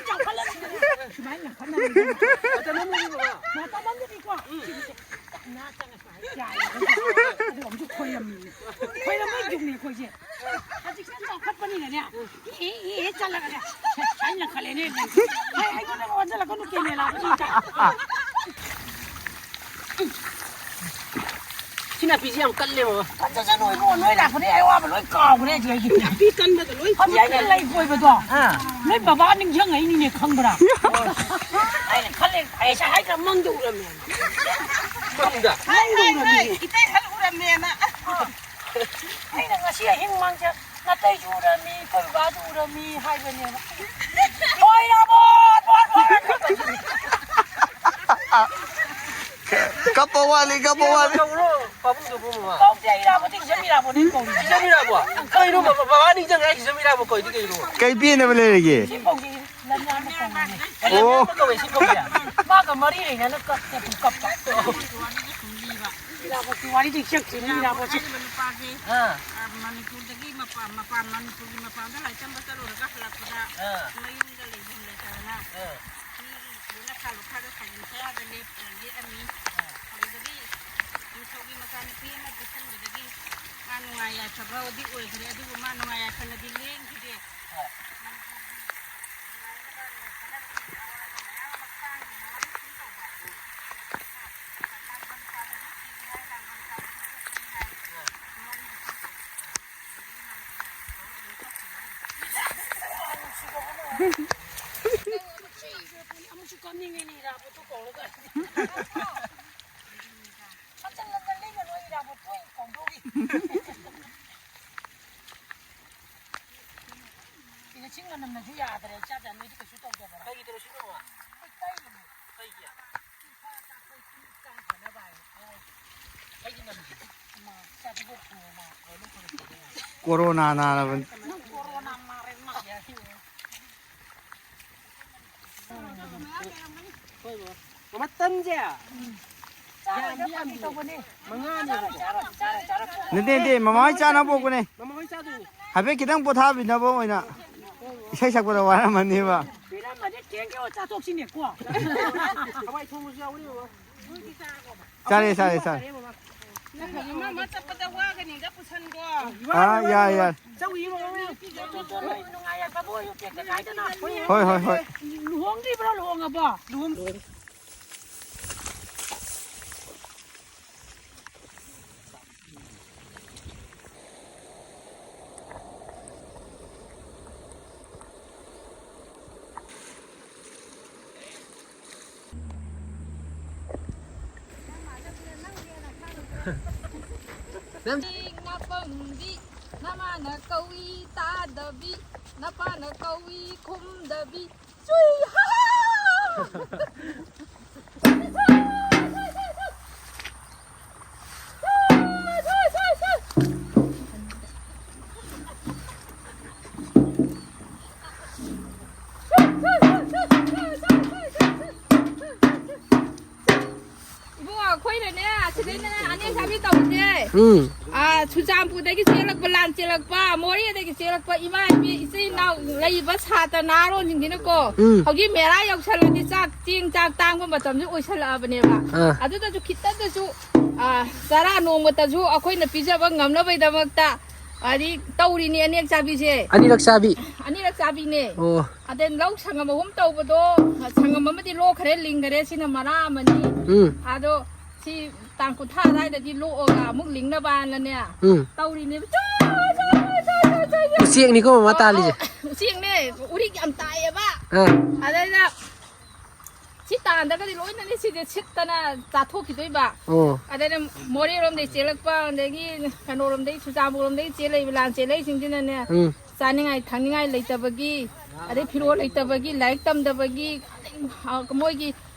ꯆꯥꯎꯈꯠꯂꯛꯏꯗꯅ ꯁꯨꯃꯥꯏꯅ ꯉꯥꯡꯈꯠꯅꯕꯅꯤꯗꯅ꯫ ꯃꯇꯝ ꯑꯃꯗꯗꯤꯀꯣ, ꯁꯤꯒꯤꯁꯦ ꯇꯞꯅ ꯆꯪꯉ ꯁꯨꯃꯥꯏꯅ ꯌꯥꯏꯌꯦꯕ꯫ ꯑꯗꯨꯒ ꯑꯃꯨꯛꯁꯨ ꯈꯣꯏꯔꯝꯃꯤꯅꯦ꯫ ꯈꯣꯏꯔꯝꯕꯩ ꯖꯨꯒꯅꯦ ꯑꯩꯈꯣꯏꯁꯦ꯫ ꯍꯧꯖꯤꯛꯁꯤꯅ ꯆꯥꯎꯈꯠꯄꯅꯤꯅꯅꯦ, ꯏ, ꯏ, ꯏ ꯆꯠꯂꯒꯅꯦ, ꯁꯨꯃꯥꯏꯅ ꯂꯪꯈꯠꯂꯦꯅꯦ꯫ ꯑꯩ, ꯑꯩꯉꯣꯟꯗꯒ ꯑꯣꯟꯁꯤꯜꯂꯛꯀꯅꯨ, ꯀꯦꯃꯦꯔꯥꯗ ꯎꯏꯗ꯫ ꯁꯤ ꯅꯥꯄꯤꯁꯤ ꯌꯥꯝ ꯀꯜꯂꯦ, ꯃꯃꯥ꯫ ꯐꯖꯁꯅꯨ ꯏꯕꯨꯡꯉꯣ, ꯅꯣꯏ ꯂꯥꯛꯄꯗꯩ ꯑꯩ ꯑꯋꯥꯕ ꯂꯣꯏ ꯀꯥꯎꯈ꯭ꯔꯦ ꯍꯧꯖꯤꯛ ꯑꯩꯒꯤ꯫ ꯅꯥꯄꯤ ꯀꯟꯕꯗ ꯂꯣꯏ ꯍꯧꯖꯤꯛ ꯑꯩꯅ ꯂꯩ ꯀꯣꯏꯕꯗꯣ, ꯑꯥ꯫ ꯅꯣꯏ ꯕꯕꯥ ꯅꯤꯡꯁꯤꯡꯉꯛꯏꯅꯤꯅꯦ, ꯈꯪꯕ꯭ꯔꯥ? ꯑꯩꯅ ꯈꯜꯂꯦ, ꯑꯩꯁꯦ ꯍꯥꯏꯗ꯭ꯔꯥ, ꯃꯪꯗ ꯎꯔꯝꯃꯦ꯫ ꯃꯪꯗ? ꯃꯪꯗ ꯎꯔꯝꯃꯦ꯫ ꯏꯇꯩ ꯈꯜ ꯎꯔꯝꯃꯦꯅ꯫ ꯑꯩꯅ ꯉꯁꯤ ꯑꯍꯤꯡ ꯃꯪꯁꯦ ꯅꯥꯇꯩꯁꯨ ꯎꯔꯝꯃꯤ, ꯑꯩꯈꯣꯏ ꯕꯕꯥꯁꯨ ꯎꯔꯝꯃꯤ ꯍꯥꯏꯕꯅꯦꯕ꯫ ꯍꯣꯏ, ꯏꯔꯥꯕꯣꯠ! ꯕꯣꯠ! ꯕꯣꯠ! ꯀꯞꯄ ꯋꯥꯠꯂꯤ, ꯀꯞꯄ ꯋꯥꯠꯂꯤ꯫ ꯀꯧꯔꯣ, ꯄꯥꯕꯨꯡꯗꯨꯕꯨ, ꯃꯃꯥ꯫ ꯀꯧꯗꯦ, ꯏꯔꯥꯕꯣꯠꯇꯤ ꯍꯤꯖꯝ ꯏꯔꯥꯕꯣꯠꯅꯤ ꯀꯧꯔꯤꯁꯦ꯫ ꯍꯤꯖꯝ ꯏꯔꯥꯕꯣꯠ? ꯀꯩꯅꯣ, ꯕꯕꯥ ꯅꯤꯡꯁꯤꯡꯉꯛꯑꯦ, ꯍꯤꯖꯝ ꯏꯔꯥꯕꯣꯠ ꯀꯧꯔꯤꯗꯤ ꯀꯩꯅꯣ? ꯀꯩ ꯄꯦꯟꯗꯕ ꯂꯩꯔꯒꯦ? ꯁꯤ ꯐꯧꯁꯤ ꯂꯝꯌꯥꯟꯕ ꯀꯧꯔꯤꯅꯦ꯫ ꯑꯣ꯫ ꯂꯝꯌꯥꯟꯕ ꯀꯧꯋꯦ, ꯁꯤ ꯐꯧꯁꯦ꯫ ꯃꯥꯒ ꯃꯔꯤ ꯂꯩꯅꯅ ꯀꯞꯄꯦ, ꯄꯨꯡꯀꯞꯇ꯫ ꯏꯔꯥꯕꯣꯠꯀꯤ ꯋꯥꯔꯤꯗꯤ ꯁꯦꯡ ꯁꯦꯡꯅ ꯏꯔꯥꯕꯣꯠꯁꯦ꯫ ꯍꯥꯏꯔꯤꯕ ꯅꯨꯄꯥꯁꯦ, ꯑꯥ꯫ ꯑ, ꯃꯅꯤꯄꯨꯔꯗꯒꯤ ꯃꯄꯥꯟ, ꯃꯄꯥꯟ, ꯃꯅꯤꯄꯨꯔꯒꯤ ꯃꯄꯥꯟꯗ ꯂꯥꯏꯔꯤꯛ ꯇꯝꯕ ꯆꯠꯂꯨꯔꯒ ꯍꯜꯂꯛꯄꯗ ꯑꯥ꯫ ꯃꯌꯨꯝꯗ ꯂꯩꯐꯝ ꯂꯩꯇꯗꯅ ꯑꯥ꯫ ꯃꯤꯒꯤ ꯂꯣꯏꯅ ꯈꯥꯂꯨ ꯈꯥꯗ ꯁꯥꯖꯤꯟ ꯈꯌꯥꯗ ꯂꯦꯞ-, ꯂꯦꯛꯑꯝꯃꯤ꯫ ꯑꯥ꯫ ꯑꯗꯨꯗꯒꯤ ꯅꯤꯡꯊꯧꯒꯤ ꯃꯆꯥꯅꯨꯄꯤ ꯑꯃ ꯄꯤꯁꯟꯕꯗꯒꯤ ꯃꯥ ꯅꯨꯡꯉꯥꯏ ꯌꯥꯏꯐꯕꯗꯤ ꯑꯣꯏꯈ꯭ꯔꯦ, ꯑꯗꯨꯕꯨ ꯃꯥ ꯅꯨꯡꯉꯥꯏ ꯌꯥꯏꯐꯅꯗꯤ ꯂꯦꯡꯈꯤꯗꯦ꯫ ꯑꯥ꯫ ꯑꯃꯨꯛꯁꯨ ꯀꯥꯞꯅꯤꯡꯉꯤꯅꯦ, ꯏꯔꯥꯕꯣꯠꯇꯣ ꯀꯧꯔꯒ꯫ ꯍꯟꯖꯟ ꯍꯟꯖꯟ ꯂꯩꯒꯅꯨ, ꯏꯔꯥꯕꯣꯠꯇꯣ ꯑꯩ ꯀꯧꯗꯧꯔꯤ꯫ ꯁꯤꯗ ꯁꯤꯡ ꯃꯅꯝꯅꯁꯨ ꯌꯥꯗ꯭ꯔꯦ, ꯏꯆꯥ ꯆꯥ ꯅꯣꯏꯗꯤ ꯀꯩꯁꯨ ꯇꯧꯗꯕ꯭ꯔꯥ? ꯀꯩꯒꯤ ꯇꯧꯔꯤꯁꯤꯅꯣ? ꯑꯩꯈꯣꯏ ꯇꯩꯔꯤꯅꯦ꯫ ꯀꯩꯒꯤ? ꯏꯁꯥ ꯆꯥꯛꯈꯣꯏ ꯇꯤꯟ ꯆꯪꯗꯅꯕ ꯍꯥꯏꯅ꯫ ꯑꯩꯒꯤ ꯅꯝꯁꯤꯗꯤ꯫ ꯏꯃꯥ, ꯏꯆꯥ ꯊꯤꯕꯣꯛ ꯄꯨꯔꯣ, ꯃꯥ꯫ ꯀꯣꯔꯣꯅꯥ ꯅꯥꯔꯕꯅꯤ꯫ ꯅꯪ ꯀꯣꯔꯣꯅꯥ ꯅꯥꯔꯦ, ꯃꯥ꯫ ꯃꯃꯥ, ꯇꯟꯁꯦ꯫ ꯆꯥꯔꯣꯏꯗ, ꯐꯥꯒꯤ ꯇꯧꯕꯅꯦ꯫ ꯃꯉꯥꯅꯦꯕꯀꯣ꯫ ꯆꯥꯔꯣꯏ, ꯆꯥꯔꯣꯏ, ꯆꯥꯔꯣꯏ, ꯆꯥꯔꯣꯏ꯫ ꯅꯠꯇꯦ, ꯅꯠꯇꯦ, ꯃꯃꯥ ꯍꯣꯏ ꯆꯥꯅꯕ ꯄꯣꯛꯄꯅꯦ꯫ ꯃꯃꯥ ꯍꯣꯏ ꯆꯥꯗꯣꯏꯅꯦ꯫ ꯍꯥꯏꯐꯦꯠ ꯈꯤꯇꯪ ꯄꯣꯊꯥꯕꯤꯅꯕ ꯑꯣꯏꯅ꯫ ꯏꯁꯩ ꯁꯛꯄꯗ ꯋꯥꯔꯝꯃꯅꯦꯕ꯫ ꯄꯤꯔꯝꯃꯗꯤ ꯊꯦꯡꯒꯦ ꯆꯥꯊꯣꯛꯁꯤꯅꯦꯀꯣ꯫ ꯍꯋꯥꯏ ꯊꯣꯡꯕꯁꯨ ꯌꯥꯎꯔꯤ ꯕꯕꯥ꯫ ꯆꯥꯔꯦ, ꯆꯥꯔꯦ, ꯆꯥꯔꯦ꯫ ꯑꯃ ꯑꯃ ꯆꯠꯄꯗ ꯋꯥꯒꯅꯤꯗ ꯄꯨꯁꯟꯈꯣ꯫ ꯑꯥ, ꯌꯥꯔꯦ, ꯌꯥꯔꯦ꯫ ꯆꯧ ꯏꯔꯣ, ꯏꯔꯣ, ꯏꯔꯣ꯫ ꯍꯣꯏ, ꯍꯣꯏ, ꯍꯣꯏ꯫ ꯂꯨꯍꯣꯡꯗ꯭ꯔꯤꯕ꯭ꯔꯣ, ꯂꯨꯍꯣꯡꯉꯕꯣ? ꯂꯨꯍꯣꯡ-, ꯅꯪ ꯅꯄꯪꯕꯤ, ꯅꯃꯥꯅ ꯀꯧꯏ ꯇꯥꯗꯕꯤ, ꯅꯄꯥꯅ ꯀꯧꯏ ꯈꯨꯝꯗꯕꯤ꯫ ꯆꯨꯏ! ꯍꯥ! ꯏꯕꯨꯡꯉꯣ, ꯑꯩꯈꯣꯏꯅꯅꯦ, ꯁꯤꯗꯩꯅꯅꯦ, ꯑꯅꯦꯛ ꯁꯥꯕꯤ ꯇꯧꯁꯦ꯫ ꯎꯝ꯫ ꯑꯥ, ꯆꯨꯔꯆꯥꯟꯄꯨꯔꯗꯒꯤ ꯆꯦꯜꯂꯛꯄ, ꯂꯥꯟ ꯆꯦꯜꯂꯛꯄ, ꯃꯣꯔꯦꯗꯒꯤ ꯆꯦꯜꯂꯛꯄ ꯏꯃꯥ ꯏꯕꯤ ꯏꯆꯤꯟ ꯏꯅꯥꯎ ꯂꯩꯔꯤꯕ ꯁꯥꯇ꯭ꯔ ꯅꯍꯥꯔꯣꯟꯁꯤꯡꯁꯤꯅꯀꯣ, ꯎꯝ꯫ ꯍꯧꯖꯤꯛ ꯃꯦꯔꯥ ꯌꯧꯁꯜꯂꯗꯤ ꯆꯥꯛ, ꯆꯦꯡ ꯆꯥꯛ ꯇꯥꯡꯕ ꯃꯇꯝꯁꯨ ꯑꯣꯏꯁꯜꯂꯛꯑꯕꯅꯦꯕ꯫ ꯑꯥ꯫ ꯑꯗꯨꯗꯁꯨ ꯈꯤꯇꯗꯁꯨ, ꯑꯥ, ꯆꯔꯥ ꯅꯣꯡꯃꯇꯁꯨ ꯑꯩꯈꯣꯏꯅ ꯄꯤꯖꯕ ꯉꯝꯅꯕꯒꯤꯗꯃꯛꯇ ꯍꯥꯏꯗꯤ ꯇꯧꯔꯤꯅꯤ ꯑꯅꯦꯛ ꯆꯥꯕꯤꯁꯦ꯫ ꯑꯅꯤꯔꯛ ꯆꯥꯕꯤ꯫ ꯑꯅꯤꯔꯛ ꯆꯥꯕꯤꯅꯦ꯫ ꯑꯣ꯫ ꯑꯗꯩ ꯂꯧ ꯁꯪꯒꯝ ꯑꯍꯨꯝ ꯇꯧꯕꯗꯣ, ꯁꯪꯒꯝ ꯑꯃꯗꯤ ꯂꯣꯛꯈ꯭ꯔꯦ, ꯂꯤꯡꯈꯔꯦ, ꯁꯤꯅ ꯃꯔꯥ ꯑꯃꯅꯤ꯫ ꯎꯝ꯫ ꯑꯗꯣ ꯁꯤ ꯇꯥꯡ ꯀꯨꯟꯊ꯭ꯔꯥ ꯑꯗꯨꯋꯥꯏꯗꯗꯤ ꯂꯣꯛꯑꯒ ꯑꯃꯨꯛ ꯂꯤꯡꯅꯕꯅꯅꯦ ꯎꯝ꯫ ꯇꯧꯔꯤꯅꯦꯕ꯫ ꯎꯆꯦꯛꯅꯤꯀꯣ ꯃꯃꯥ ꯑꯧ, ꯇꯥꯜꯂꯤꯁꯦ꯫ ꯑꯧ, ꯎꯆꯦꯛꯅꯦ, ꯎꯔꯤꯛ ꯌꯥꯝ ꯇꯥꯏꯌꯦꯕ꯫ ꯑꯥ꯫ ꯑꯗꯩꯗ ꯁꯤ ꯇꯥꯟꯗ꯭ꯔꯒꯗꯤ ꯂꯣꯏꯅꯅꯦ ꯁꯤꯁꯦ ꯁꯤꯠꯇꯅ ꯆꯥꯊꯣꯛꯈꯤꯗꯣꯏꯕ꯫ ꯑꯣ꯫ ꯑꯗꯩꯗ ꯃꯣꯔꯦꯔꯣꯝꯗꯩ ꯆꯦꯜꯂꯛꯄ, ꯑꯗꯒꯤ ꯀꯩꯅꯣꯔꯣꯝꯗꯩ, ꯆꯨꯔꯆꯥꯟꯄꯨꯔꯔꯣꯝꯗꯩ ꯆꯦꯜꯂꯛꯏꯕ ꯂꯥꯟ ꯆꯦꯜꯂꯛꯏꯁꯤꯡꯁꯤꯅꯅꯦ, ꯎꯝ꯫ ꯆꯥꯅꯤꯡꯉꯥꯏ ꯊꯛꯅꯤꯡꯉꯥꯏ ꯂꯩꯇꯕꯒꯤ, ꯑꯗꯩ ꯐꯤꯔꯣꯜ ꯂꯩꯇꯕꯒꯤ, ꯂꯥꯏꯔꯤꯛ ꯇꯝꯗꯕꯒꯤ, ꯑꯗꯩ, ꯑ, ꯃꯣꯏꯒꯤ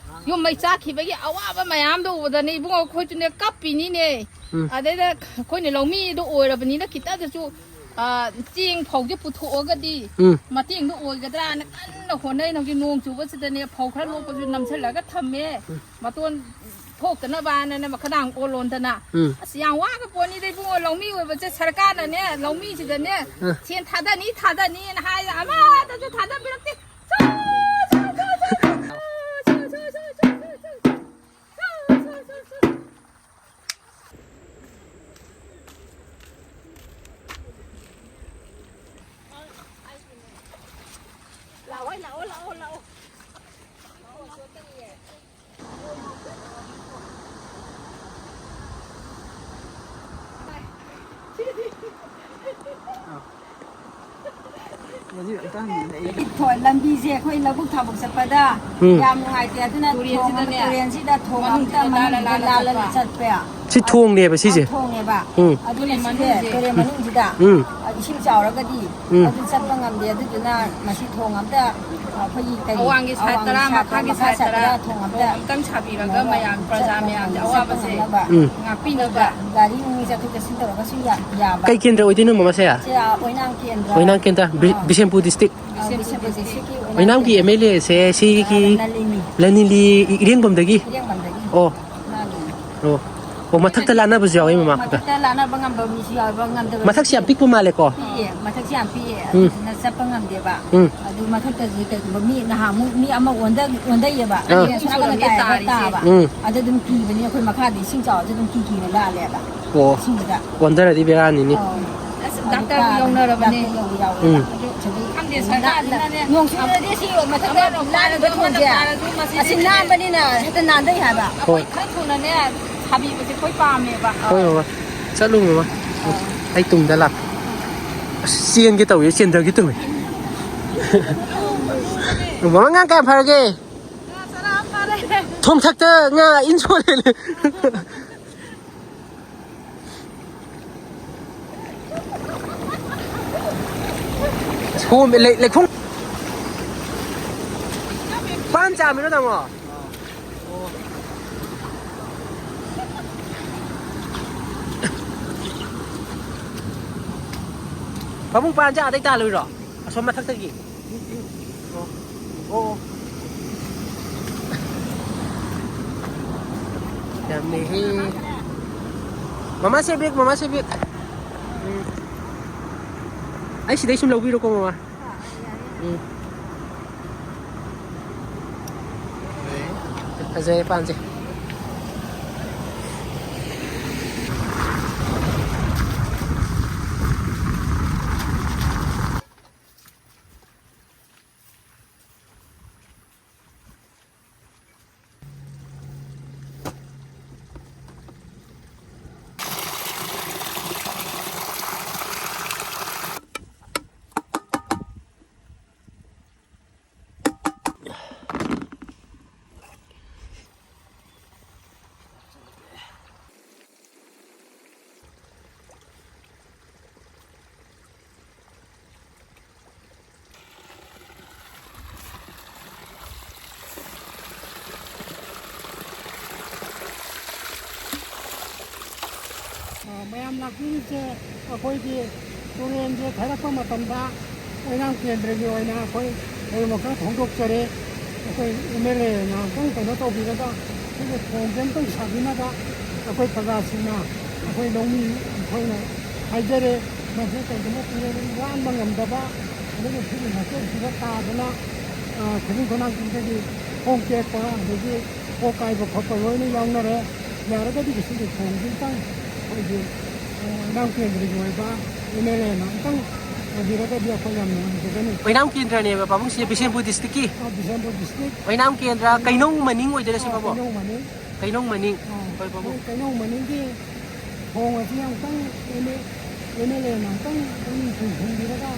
ꯌꯨꯝ ꯃꯩ ꯆꯥꯛꯈꯤꯕꯒꯤ ꯑꯋꯥꯕ ꯃꯌꯥꯝꯗꯣ ꯎꯕꯗꯅꯦ ꯏꯕꯨꯡꯉꯣ ꯑꯩꯈꯣꯏꯁꯨꯅꯦ ꯀꯞꯄꯤꯅꯤꯅꯦ꯫ ꯎꯝ꯫ ꯑꯗꯩꯗ ꯑꯩꯈꯣꯏꯅ ꯂꯧꯃꯤꯗꯣ ꯑꯣꯏꯔꯕꯅꯤꯅ ꯈꯤꯇꯗꯁꯨ ꯑ, ꯆꯦꯡ ꯐꯧꯁꯦ ꯄꯨꯊꯣꯛꯑꯒꯗꯤ ꯎꯝ꯫ ꯃꯇꯦꯡꯗꯣ ꯑꯣꯏꯒꯗ꯭ꯔꯥꯅ ꯀꯟꯅ ꯍꯣꯠꯅꯩ꯫ ꯍꯧꯖꯤꯛ ꯅꯣꯡ ꯆꯨꯕꯁꯤꯗꯅꯦ ꯐꯧ ꯈꯔ ꯂꯣꯛꯄꯁꯨ ꯅꯝꯁꯤꯜꯂꯒ ꯊꯝꯃꯦ꯫ ꯎꯝ꯫ ꯃꯇꯣꯟ ꯊꯣꯛꯇꯅꯕꯅꯅꯦ ꯃꯈꯗꯥꯡ ꯑꯣꯜꯂꯣꯟꯗꯅ꯫ ꯎꯝ꯫ ꯑꯁ, ꯌꯥꯝ ꯋꯥꯒ ꯄꯣꯠꯅꯤꯗ ꯏꯕꯨꯡꯉꯣ, ꯂꯧꯃꯤ ꯑꯣꯏꯕꯁꯦ꯫ ꯁꯔꯀꯥꯔꯅꯅꯦ ꯂꯧꯃꯤꯁꯤꯗꯅꯦ ꯎꯝ꯫ ꯁꯦꯟ ꯊꯥꯗꯅꯤ, ꯊꯥꯗꯅꯤꯅ ꯍꯥꯏ, ꯑꯃꯠꯇꯁꯨ ꯊꯥꯗꯕꯤꯔꯛꯇꯦ꯫ ꯂꯥꯛꯑꯣ, ꯂꯥꯛꯑꯣ, ꯂꯥꯛꯑꯣ, ꯂꯥꯛꯑꯣ꯫ ꯊꯣ-, ꯂꯝꯕꯤꯁꯦ ꯑꯩꯈꯣꯏ ꯂꯧꯕꯨꯛ ꯊꯥꯕꯨꯛ ꯆꯠꯄꯗ ꯎꯝ꯫ ꯌꯥꯝ ꯅꯨꯡꯉꯥꯏꯇꯦ꯫ ꯑꯗꯨꯅ ꯊꯣꯡ ꯑꯃ ꯇꯨꯔꯦꯟꯁꯤꯗ ꯃꯅꯨꯡꯗ ꯂꯥꯜꯂ ꯂꯥꯜꯂ ꯆꯠꯄ꯫ ꯁꯤ ꯊꯣꯡꯅꯦꯕ ꯁꯤꯁꯦ꯫ ꯑ, ꯊꯣꯡꯅꯦꯕ꯫ ꯎꯝ꯫ ꯑꯗꯨꯅ ꯁꯤꯁꯦ ꯇꯨꯔꯦꯟ ꯃꯅꯨꯡꯁꯤꯗ ꯎꯝ꯫ ꯏꯁꯤꯡ ꯆꯥꯎꯔꯒꯗꯤ ꯎꯝ꯫ ꯑꯗꯨ ꯆꯠꯄ ꯉꯝꯗꯦ꯫ ꯑꯗꯨꯗꯨꯅ ꯃꯁꯤ ꯊꯣꯡ ꯑꯝꯇ, ꯑꯩꯈꯣꯏꯒꯤ ꯀꯔꯤ, ꯑꯋꯥꯡꯒꯤ ꯁꯥꯏꯠ ꯑꯋꯥꯡꯒꯤ ꯇꯔꯥ, ꯁꯥꯏꯠ ꯇꯔꯥ, ꯃꯈꯥꯒꯤ ꯃꯈꯥ ꯁꯥꯏꯠ ꯁꯥꯏꯠ ꯇꯔꯥ ꯇꯔꯥ ꯊꯣꯡ ꯑꯝꯇ ꯊꯣꯡ ꯑꯝꯇꯪ ꯁꯥꯕꯤꯔꯒ ꯃꯌꯥꯝ ꯃꯌꯥꯝ ꯄ꯭ꯔꯖꯥ ꯆꯠꯄ ꯃꯌꯥꯝꯁꯦ ꯉꯝꯅꯕ꯫ ꯑꯋꯥꯕꯁꯦ ꯎꯝ꯫ ꯉꯥꯛꯄꯤꯅꯕ꯫ ꯒꯥꯔꯤ ꯅꯨꯡ ꯆꯠꯊꯣꯛ ꯆꯠꯁꯤꯟ ꯇꯧꯔꯒꯁꯨ ꯌꯥ-, ꯌꯥꯕ꯫ ꯀꯩ ꯀꯦꯟꯗ꯭ꯔ ꯑꯣꯏꯗꯣꯏꯅꯣ, ꯃꯃꯥꯁꯦ? ꯁꯤ, ꯑ, ꯑꯣꯏꯅꯥꯝ ꯀꯦꯟꯗ꯭ꯔ꯫ ꯑꯣꯏꯅꯥꯝ ꯀꯦꯟꯗ꯭ꯔ, ꯕꯤ-, ꯑꯥ꯫ ꯕꯤꯁꯦꯝꯄꯨꯔ ꯗꯤꯁꯇ꯭ꯔꯤꯛ꯫ ꯑ, ꯕꯤꯁꯦꯝꯄꯨꯔ ꯗꯤꯁꯇ꯭ꯔꯤꯛꯀꯤ ꯑꯣꯏꯅꯥꯝ ꯑꯣꯏꯅꯥꯝꯒꯤ ꯀꯦꯟꯗ꯭ꯔ꯫ ꯑꯦꯝ ꯑꯦꯜ ꯑꯦꯁꯦ ꯁꯤꯒꯤ ꯑ, ꯂꯅꯤꯂꯤ꯫ ꯂꯅꯤꯂꯤ ꯏꯔꯦꯡꯕꯝꯗꯒꯤ? ꯏꯔꯦꯡꯕꯝꯗꯒꯤ꯫ ꯑꯣ꯫ ꯃꯥꯒꯤ꯫ ꯑꯣ꯫ ꯑꯣ, ꯃꯊꯛꯇ ꯂꯥꯟꯅꯕꯁꯨ ꯌꯥꯎꯋꯤ, ꯃꯃꯥ? ꯃꯊꯛꯇ ꯂꯥꯟꯅꯕ ꯉꯝꯕ ꯃꯤꯁꯨ ꯌꯥꯎꯋꯦꯕ, ꯉꯝꯗꯕ ꯃꯤꯁꯨ ꯃꯊꯛꯁꯦ ꯌꯥꯝ ꯄꯤꯛꯄ ꯃꯥꯜꯂꯦꯀꯣ? ꯄꯤꯛꯑꯦ, ꯃꯊꯛꯁꯦ ꯌꯥꯝ ꯄꯤꯛꯑꯦ, ꯎꯝ꯫ ꯑꯗꯨꯗꯨꯅ ꯆꯠꯄ ꯉꯝꯗꯦꯕ꯫ ꯎꯝ꯫ ꯑꯗꯨ ꯃꯊꯛꯇꯁꯨ ꯀꯩꯒꯨꯝꯕ ꯃꯤ ꯅꯍꯥꯟꯃꯨꯛ ꯃꯤ ꯑꯃ ꯑꯣꯟꯗ-, ꯑꯣꯟꯗꯩꯌꯦꯕ꯫ ꯑꯥ꯫ ꯑꯅꯤꯔꯛ ꯁꯨꯔꯝꯃꯦ ꯁꯨꯔꯝꯃꯦ ꯇꯥꯔꯦꯕ ꯇꯥꯔꯤꯁꯦ꯫ ꯇꯥꯕ꯫ ꯎꯝ꯫ ꯑꯗꯨ ꯑꯗꯨꯝ ꯀꯤꯕꯅꯤꯅ ꯑꯩꯈꯣꯏ ꯃꯈꯥꯗ ꯏꯁꯤꯡ ꯆꯥꯎꯔꯁꯨ ꯑꯗꯨꯝ ꯀꯤ ꯀꯤꯅ ꯂꯥꯜꯂꯦꯕ꯫ ꯑꯣ꯫ ꯏꯁꯤꯡꯗꯨꯗ꯫ ꯑꯣꯟꯊꯔꯗꯤ ꯕꯦꯔꯥꯅꯤꯅꯦ꯫ ꯑꯧ꯫ ꯑꯁ, ꯑꯗꯨ ꯗꯥꯛꯇꯔꯕꯨ ꯇꯥꯕ, ꯌꯧꯅꯔꯕꯅꯦ꯫ ꯗꯥꯛꯇꯔ ꯌꯧꯕ ꯌꯥꯎꯋꯦꯕ꯫ ꯎꯝ꯫ ꯑꯗꯨ ꯈꯪꯗꯦ, ꯁꯔꯀꯥꯔꯁꯤꯅꯅꯦ꯫ ꯅꯣꯡ ꯆꯨꯔꯗꯤ ꯁꯤ ꯃꯊꯛꯇ ꯑꯃꯅ ꯂꯥꯜꯂꯤꯕ ꯄꯥꯏꯔꯁꯨ, ꯑꯃꯅ ꯊꯣꯡꯁꯦ꯫ ꯄꯥꯏꯔꯁꯨ, ꯃꯁꯤꯗꯤ ꯑꯁꯤ ꯅꯥꯟꯕꯅꯤꯅ ꯍꯦꯛꯇ ꯅꯥꯟꯗꯩ ꯍꯥꯏꯕ꯫ ꯍꯣꯏ꯫ ꯑꯩꯈꯣꯏ ꯈꯔ ꯊꯨꯅꯅꯦ ꯁꯥꯕꯤꯕꯁꯦ ꯑꯩꯈꯣꯏ ꯄꯥꯝꯃꯦꯕ꯫ ꯍꯣꯏ, ꯍꯣꯏ, ꯍꯣꯏ꯫ ꯆꯠꯂꯨ, ꯃꯃꯥ꯫ ꯑꯥ꯫ ꯑꯩ ꯇꯨꯡꯗ ꯂꯥꯛꯀꯦ꯫ ꯑꯁ, ꯆꯦꯟꯒꯦ ꯇꯧꯏ, ꯆꯦꯟꯊꯒꯦ ꯇꯧꯏ꯫ ꯃꯃꯥ, ꯉꯥ ꯀꯌꯥꯝ ꯐꯥꯔꯒꯦ? ꯉꯥ ꯆꯔꯥ ꯑꯃ ꯐꯥꯔꯦ꯫ ꯊꯣꯡꯊꯛꯇ ꯉꯥ ꯏꯟ ꯁꯣꯜꯂꯦ꯫ ꯁꯣꯝ ꯂꯩ-, ꯂꯩꯈꯣꯡ ꯄꯥꯟ ꯆꯥꯝꯃꯤꯔꯣ, ꯇꯥꯃꯣ? ꯄꯥꯕꯨꯡ, ꯄꯥꯟꯁꯦ ꯑꯥꯗꯩ ꯇꯥꯜꯂꯨꯏꯔꯣ? ꯑꯁꯣꯝ ꯃꯊꯛꯇꯒꯤ? ꯑꯣ, ꯑꯣ꯫ ꯌꯥꯝꯃꯦꯍꯦ꯫ ꯃꯃꯥꯁꯦ ꯕꯦꯛ, ꯃꯃꯥꯁꯦ ꯕꯦꯛ꯫ ꯎꯝ꯫ ꯑꯩ ꯁꯤꯗꯩ ꯁꯨꯝ ꯂꯧꯕꯤꯔꯣꯀꯣ, ꯃꯃꯥ꯫ ꯎꯝ꯫ ꯐꯖꯩ, ꯄꯥꯟꯁꯦ꯫ ꯑ, ꯃꯌꯥꯝ ꯂꯥꯛꯄꯤꯔꯤꯁꯦ ꯑꯩꯈꯣꯏꯒꯤ ꯇꯨꯔꯦꯟꯁꯦ ꯊꯥꯔꯛꯄ ꯃꯇꯝꯗ ꯑꯣꯏꯅꯥꯝ ꯀꯦꯟꯗ꯭ꯔꯒꯤ ꯑꯣꯏꯅ ꯑꯩꯈꯣꯏ ꯀꯔꯤꯒꯨꯝꯕ ꯈꯔ ꯐꯣꯡꯗꯣꯛꯆꯔꯦ꯫ ꯑꯩꯈꯣꯏ ꯑꯦꯝ ꯑꯦꯜ ꯑꯦꯅ ꯑꯃꯨꯛꯇꯪ ꯀꯩꯅꯣ ꯇꯧꯕꯤꯔꯒ ꯑꯩꯈꯣꯏꯒꯤ ꯊꯣꯡꯁꯦ ꯑꯃꯨꯛꯇꯪ ꯁꯥꯕꯤꯅꯕ ꯑꯩꯈꯣꯏ ꯄ꯭ꯔꯖꯥꯁꯤꯡꯅ, ꯑꯩꯈꯣꯏ ꯂꯧꯃꯤ ꯑꯩꯈꯣꯏꯅ ꯍꯥꯏꯖꯔꯦ꯫ ꯃꯁꯤ ꯀꯩꯒꯨꯝꯕ ꯇꯨꯔꯦꯜ ꯂꯥꯟꯕ ꯉꯝꯗꯕ, ꯑꯗꯨꯒ ꯁꯤꯒꯤ ꯃꯆꯦꯠꯁꯤꯗ ꯇꯥꯗꯅ, ꯑ, ꯈꯨꯅꯤꯡ ꯈꯨꯅꯥꯡꯁꯤꯡꯗꯒꯤ ꯈꯣꯡ ꯇꯦꯛꯄ, ꯑꯗꯒꯤ ꯀꯣꯛ ꯀꯥꯏꯕ ꯈꯣꯠꯄ ꯂꯣꯏꯅ ꯌꯥꯎꯅꯔꯦ꯫ ꯌꯥꯔꯒꯗꯤ ꯁꯤꯒꯤ ꯊꯣꯡꯁꯤ ꯑꯃꯨꯛꯇꯪ ꯑꯩꯈꯣꯏꯒꯤ, ꯑ, ꯑꯣꯏꯅꯥꯝ ꯀꯦꯟꯗ꯭ꯔꯒꯤ ꯑꯣꯏꯕ ꯑꯦꯝ ꯑꯦꯜ ꯑꯦꯅ ꯑꯃꯨꯛꯇꯪ ꯇꯧꯕꯤꯔꯒꯗꯤ ꯑꯩꯈꯣꯏ ꯌꯥꯝ ꯅꯨꯡꯉꯥꯏꯖꯒꯅꯤ꯫ ꯑꯣꯏꯅꯥꯝ ꯀꯦꯟꯗ꯭ꯔꯅꯦꯕ ꯄꯥꯕꯨꯡꯁꯦ ꯕꯤꯁꯦꯝꯄꯨꯔ ꯗꯤꯁꯇ꯭ꯔꯤꯛꯀꯤ? ꯑ, ꯕꯤꯁꯦꯝꯄꯨꯔ ꯗꯤꯁꯇ꯭ꯔꯤꯛ꯫ ꯑꯣꯏꯅꯥꯝ ꯀꯦꯟꯗ꯭ꯔ, ꯀꯩꯅꯧ ꯃꯅꯤꯡ ꯑꯣꯏꯗꯣꯏꯔꯥ ꯁꯤ, ꯑ, ꯄꯥꯕꯨꯡ? ꯀꯩꯅꯧ ꯃꯅꯤꯡ꯫ ꯀꯩꯅꯧ ꯃꯅꯤꯡ꯫ ꯑ, ꯍꯣꯏ, ꯄꯥꯕꯨꯡ꯫ ꯑꯩꯈꯣꯏ ꯀꯩꯅꯧ ꯃꯅꯤꯡꯒꯤ ꯊꯣꯡ ꯑꯁꯤ ꯑꯃꯨꯛꯇꯪ ꯑꯦꯝ ꯑꯦ, ꯑꯦꯝ ꯑꯦꯜ ꯑꯦꯅ ꯑꯃꯨꯛꯇꯪ ꯄꯨꯛꯅꯤꯡ ꯆꯤꯡꯁꯤꯟꯕꯤꯔꯒ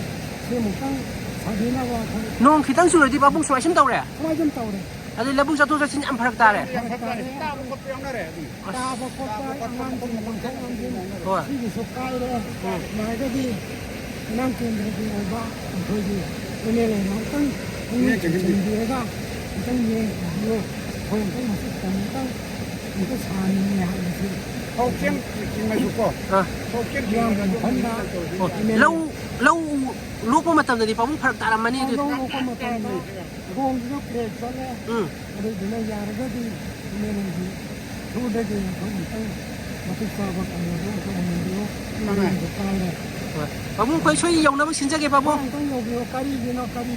ꯁꯤ ꯑꯃꯨꯛꯇꯪ ꯁꯥꯕꯤꯅꯕ ꯑꯩꯈꯣꯏ ꯅꯣꯡ ꯈꯤꯇꯪ ꯆꯨꯔꯗꯤ ꯄꯥꯕꯨꯡ ꯁꯨꯃꯥꯏ ꯁꯨꯝ ꯇꯧꯔꯦ? ꯁꯨꯃꯥꯏ ꯁꯨꯝ ꯇꯧꯔꯦ꯫ ꯑꯗꯩ ꯂꯧꯕꯨꯛ ꯆꯠꯊꯣꯛ ꯆꯠꯁꯤꯟ ꯌꯥꯝ ꯐꯔꯛ ꯇꯥꯔꯦ꯫ ꯐꯔꯛ ꯇꯥꯔꯦ꯫ ꯇꯥꯕ ꯈꯣꯠꯄ ꯌꯥꯎꯅꯔꯦ ꯑꯗꯨꯝ꯫ ꯑꯁ꯫ ꯇꯥꯕ ꯈꯣꯠꯄ, ꯇꯥꯕ ꯈꯣꯠꯄ, ꯑꯉꯥꯡꯁꯤꯡ ꯃꯈꯣꯟ ꯂꯪꯊꯣꯛ ꯂꯪꯁꯤꯟ꯫ ꯍꯣꯏ꯫ ꯁꯤꯒꯤꯁꯨ ꯀꯥꯏꯔꯦ꯫ ꯎꯝ꯫ ꯌꯥꯔꯒꯗꯤ ꯑꯉꯥꯡ ꯀꯦꯟꯗ꯭ꯔꯒꯤ ꯑꯣꯏꯕ ꯑꯩꯈꯣꯏꯒꯤ ꯑꯦꯝ ꯑꯦꯜ ꯑꯦꯅ ꯑꯃꯨꯛꯇꯪ ꯄꯨꯛꯅꯤꯡ ꯆꯤꯡꯁꯤꯟꯕꯤꯔꯒ ꯑꯃꯨꯛꯇꯪ ꯌꯦꯡꯕꯤꯌꯨ꯫ ꯑꯩꯈꯣꯏ ꯑꯃꯨꯛꯇꯪ ꯃꯁꯤ ꯇꯧꯔꯒ ꯑꯃꯨꯛꯇ ꯁꯥꯍꯟꯅꯤꯡꯉꯦ ꯍꯥꯏꯕꯁꯤ꯫ ꯐꯧ ꯆꯦꯡ ꯆꯤꯡꯉꯁꯨꯀꯣ꯫ ꯑꯥ꯫ ꯐꯧ ꯆꯦꯡ ꯃꯤꯌꯥꯝꯒꯤ ꯆꯤꯡꯉꯒꯁꯨ ꯃꯐꯝꯗ ꯍꯣꯏ꯫ ꯑꯦꯝ ꯑꯦꯜ ꯑꯦ ꯂꯧ, ꯂꯧ ꯂꯣꯛꯄ ꯃꯇꯝꯗꯗꯤ ꯄꯥꯕꯨꯡ ꯐꯔꯛ ꯇꯥꯔꯝꯃꯅꯤ ꯑꯗꯨꯗꯤ꯫ ꯂꯧ ꯂꯣꯛꯄ ꯃꯇꯝꯗ ꯊꯣꯡꯁꯤꯁꯨ ꯀ꯭ꯔꯦꯛ ꯆꯠꯂꯦ꯫ ꯎꯝ꯫ ꯑꯗꯨꯗꯨꯅ ꯌꯥꯔꯒꯗꯤ ꯑꯦꯝ ꯑꯦꯜ ꯑꯦꯒꯤ ꯁꯣꯝꯗꯒꯤ ꯑꯩꯈꯣꯏ ꯑꯃꯨꯛꯇꯪ ꯃꯇꯤꯛ ꯆꯥꯕ ꯀꯩꯅꯣꯗꯣ ꯑꯝꯇ ꯎꯍꯟꯕꯤꯌꯨ꯫ ꯃꯉꯥ꯫ ꯄꯨꯡꯗꯣ ꯀꯥꯏꯔꯦ꯫ ꯍꯣꯏ꯫ ꯄꯥꯕꯨꯡ, ꯑꯩꯈꯣꯏ ꯁꯣꯏ ꯌꯧꯅꯕ ꯁꯤꯟꯖꯒꯦ, ꯄꯥꯕꯨꯡ꯫ ꯑꯝꯇꯪ ꯌꯧꯕꯤꯌꯨ꯫ ꯀꯔꯤꯒꯤꯅꯣ? ꯀꯔꯤ?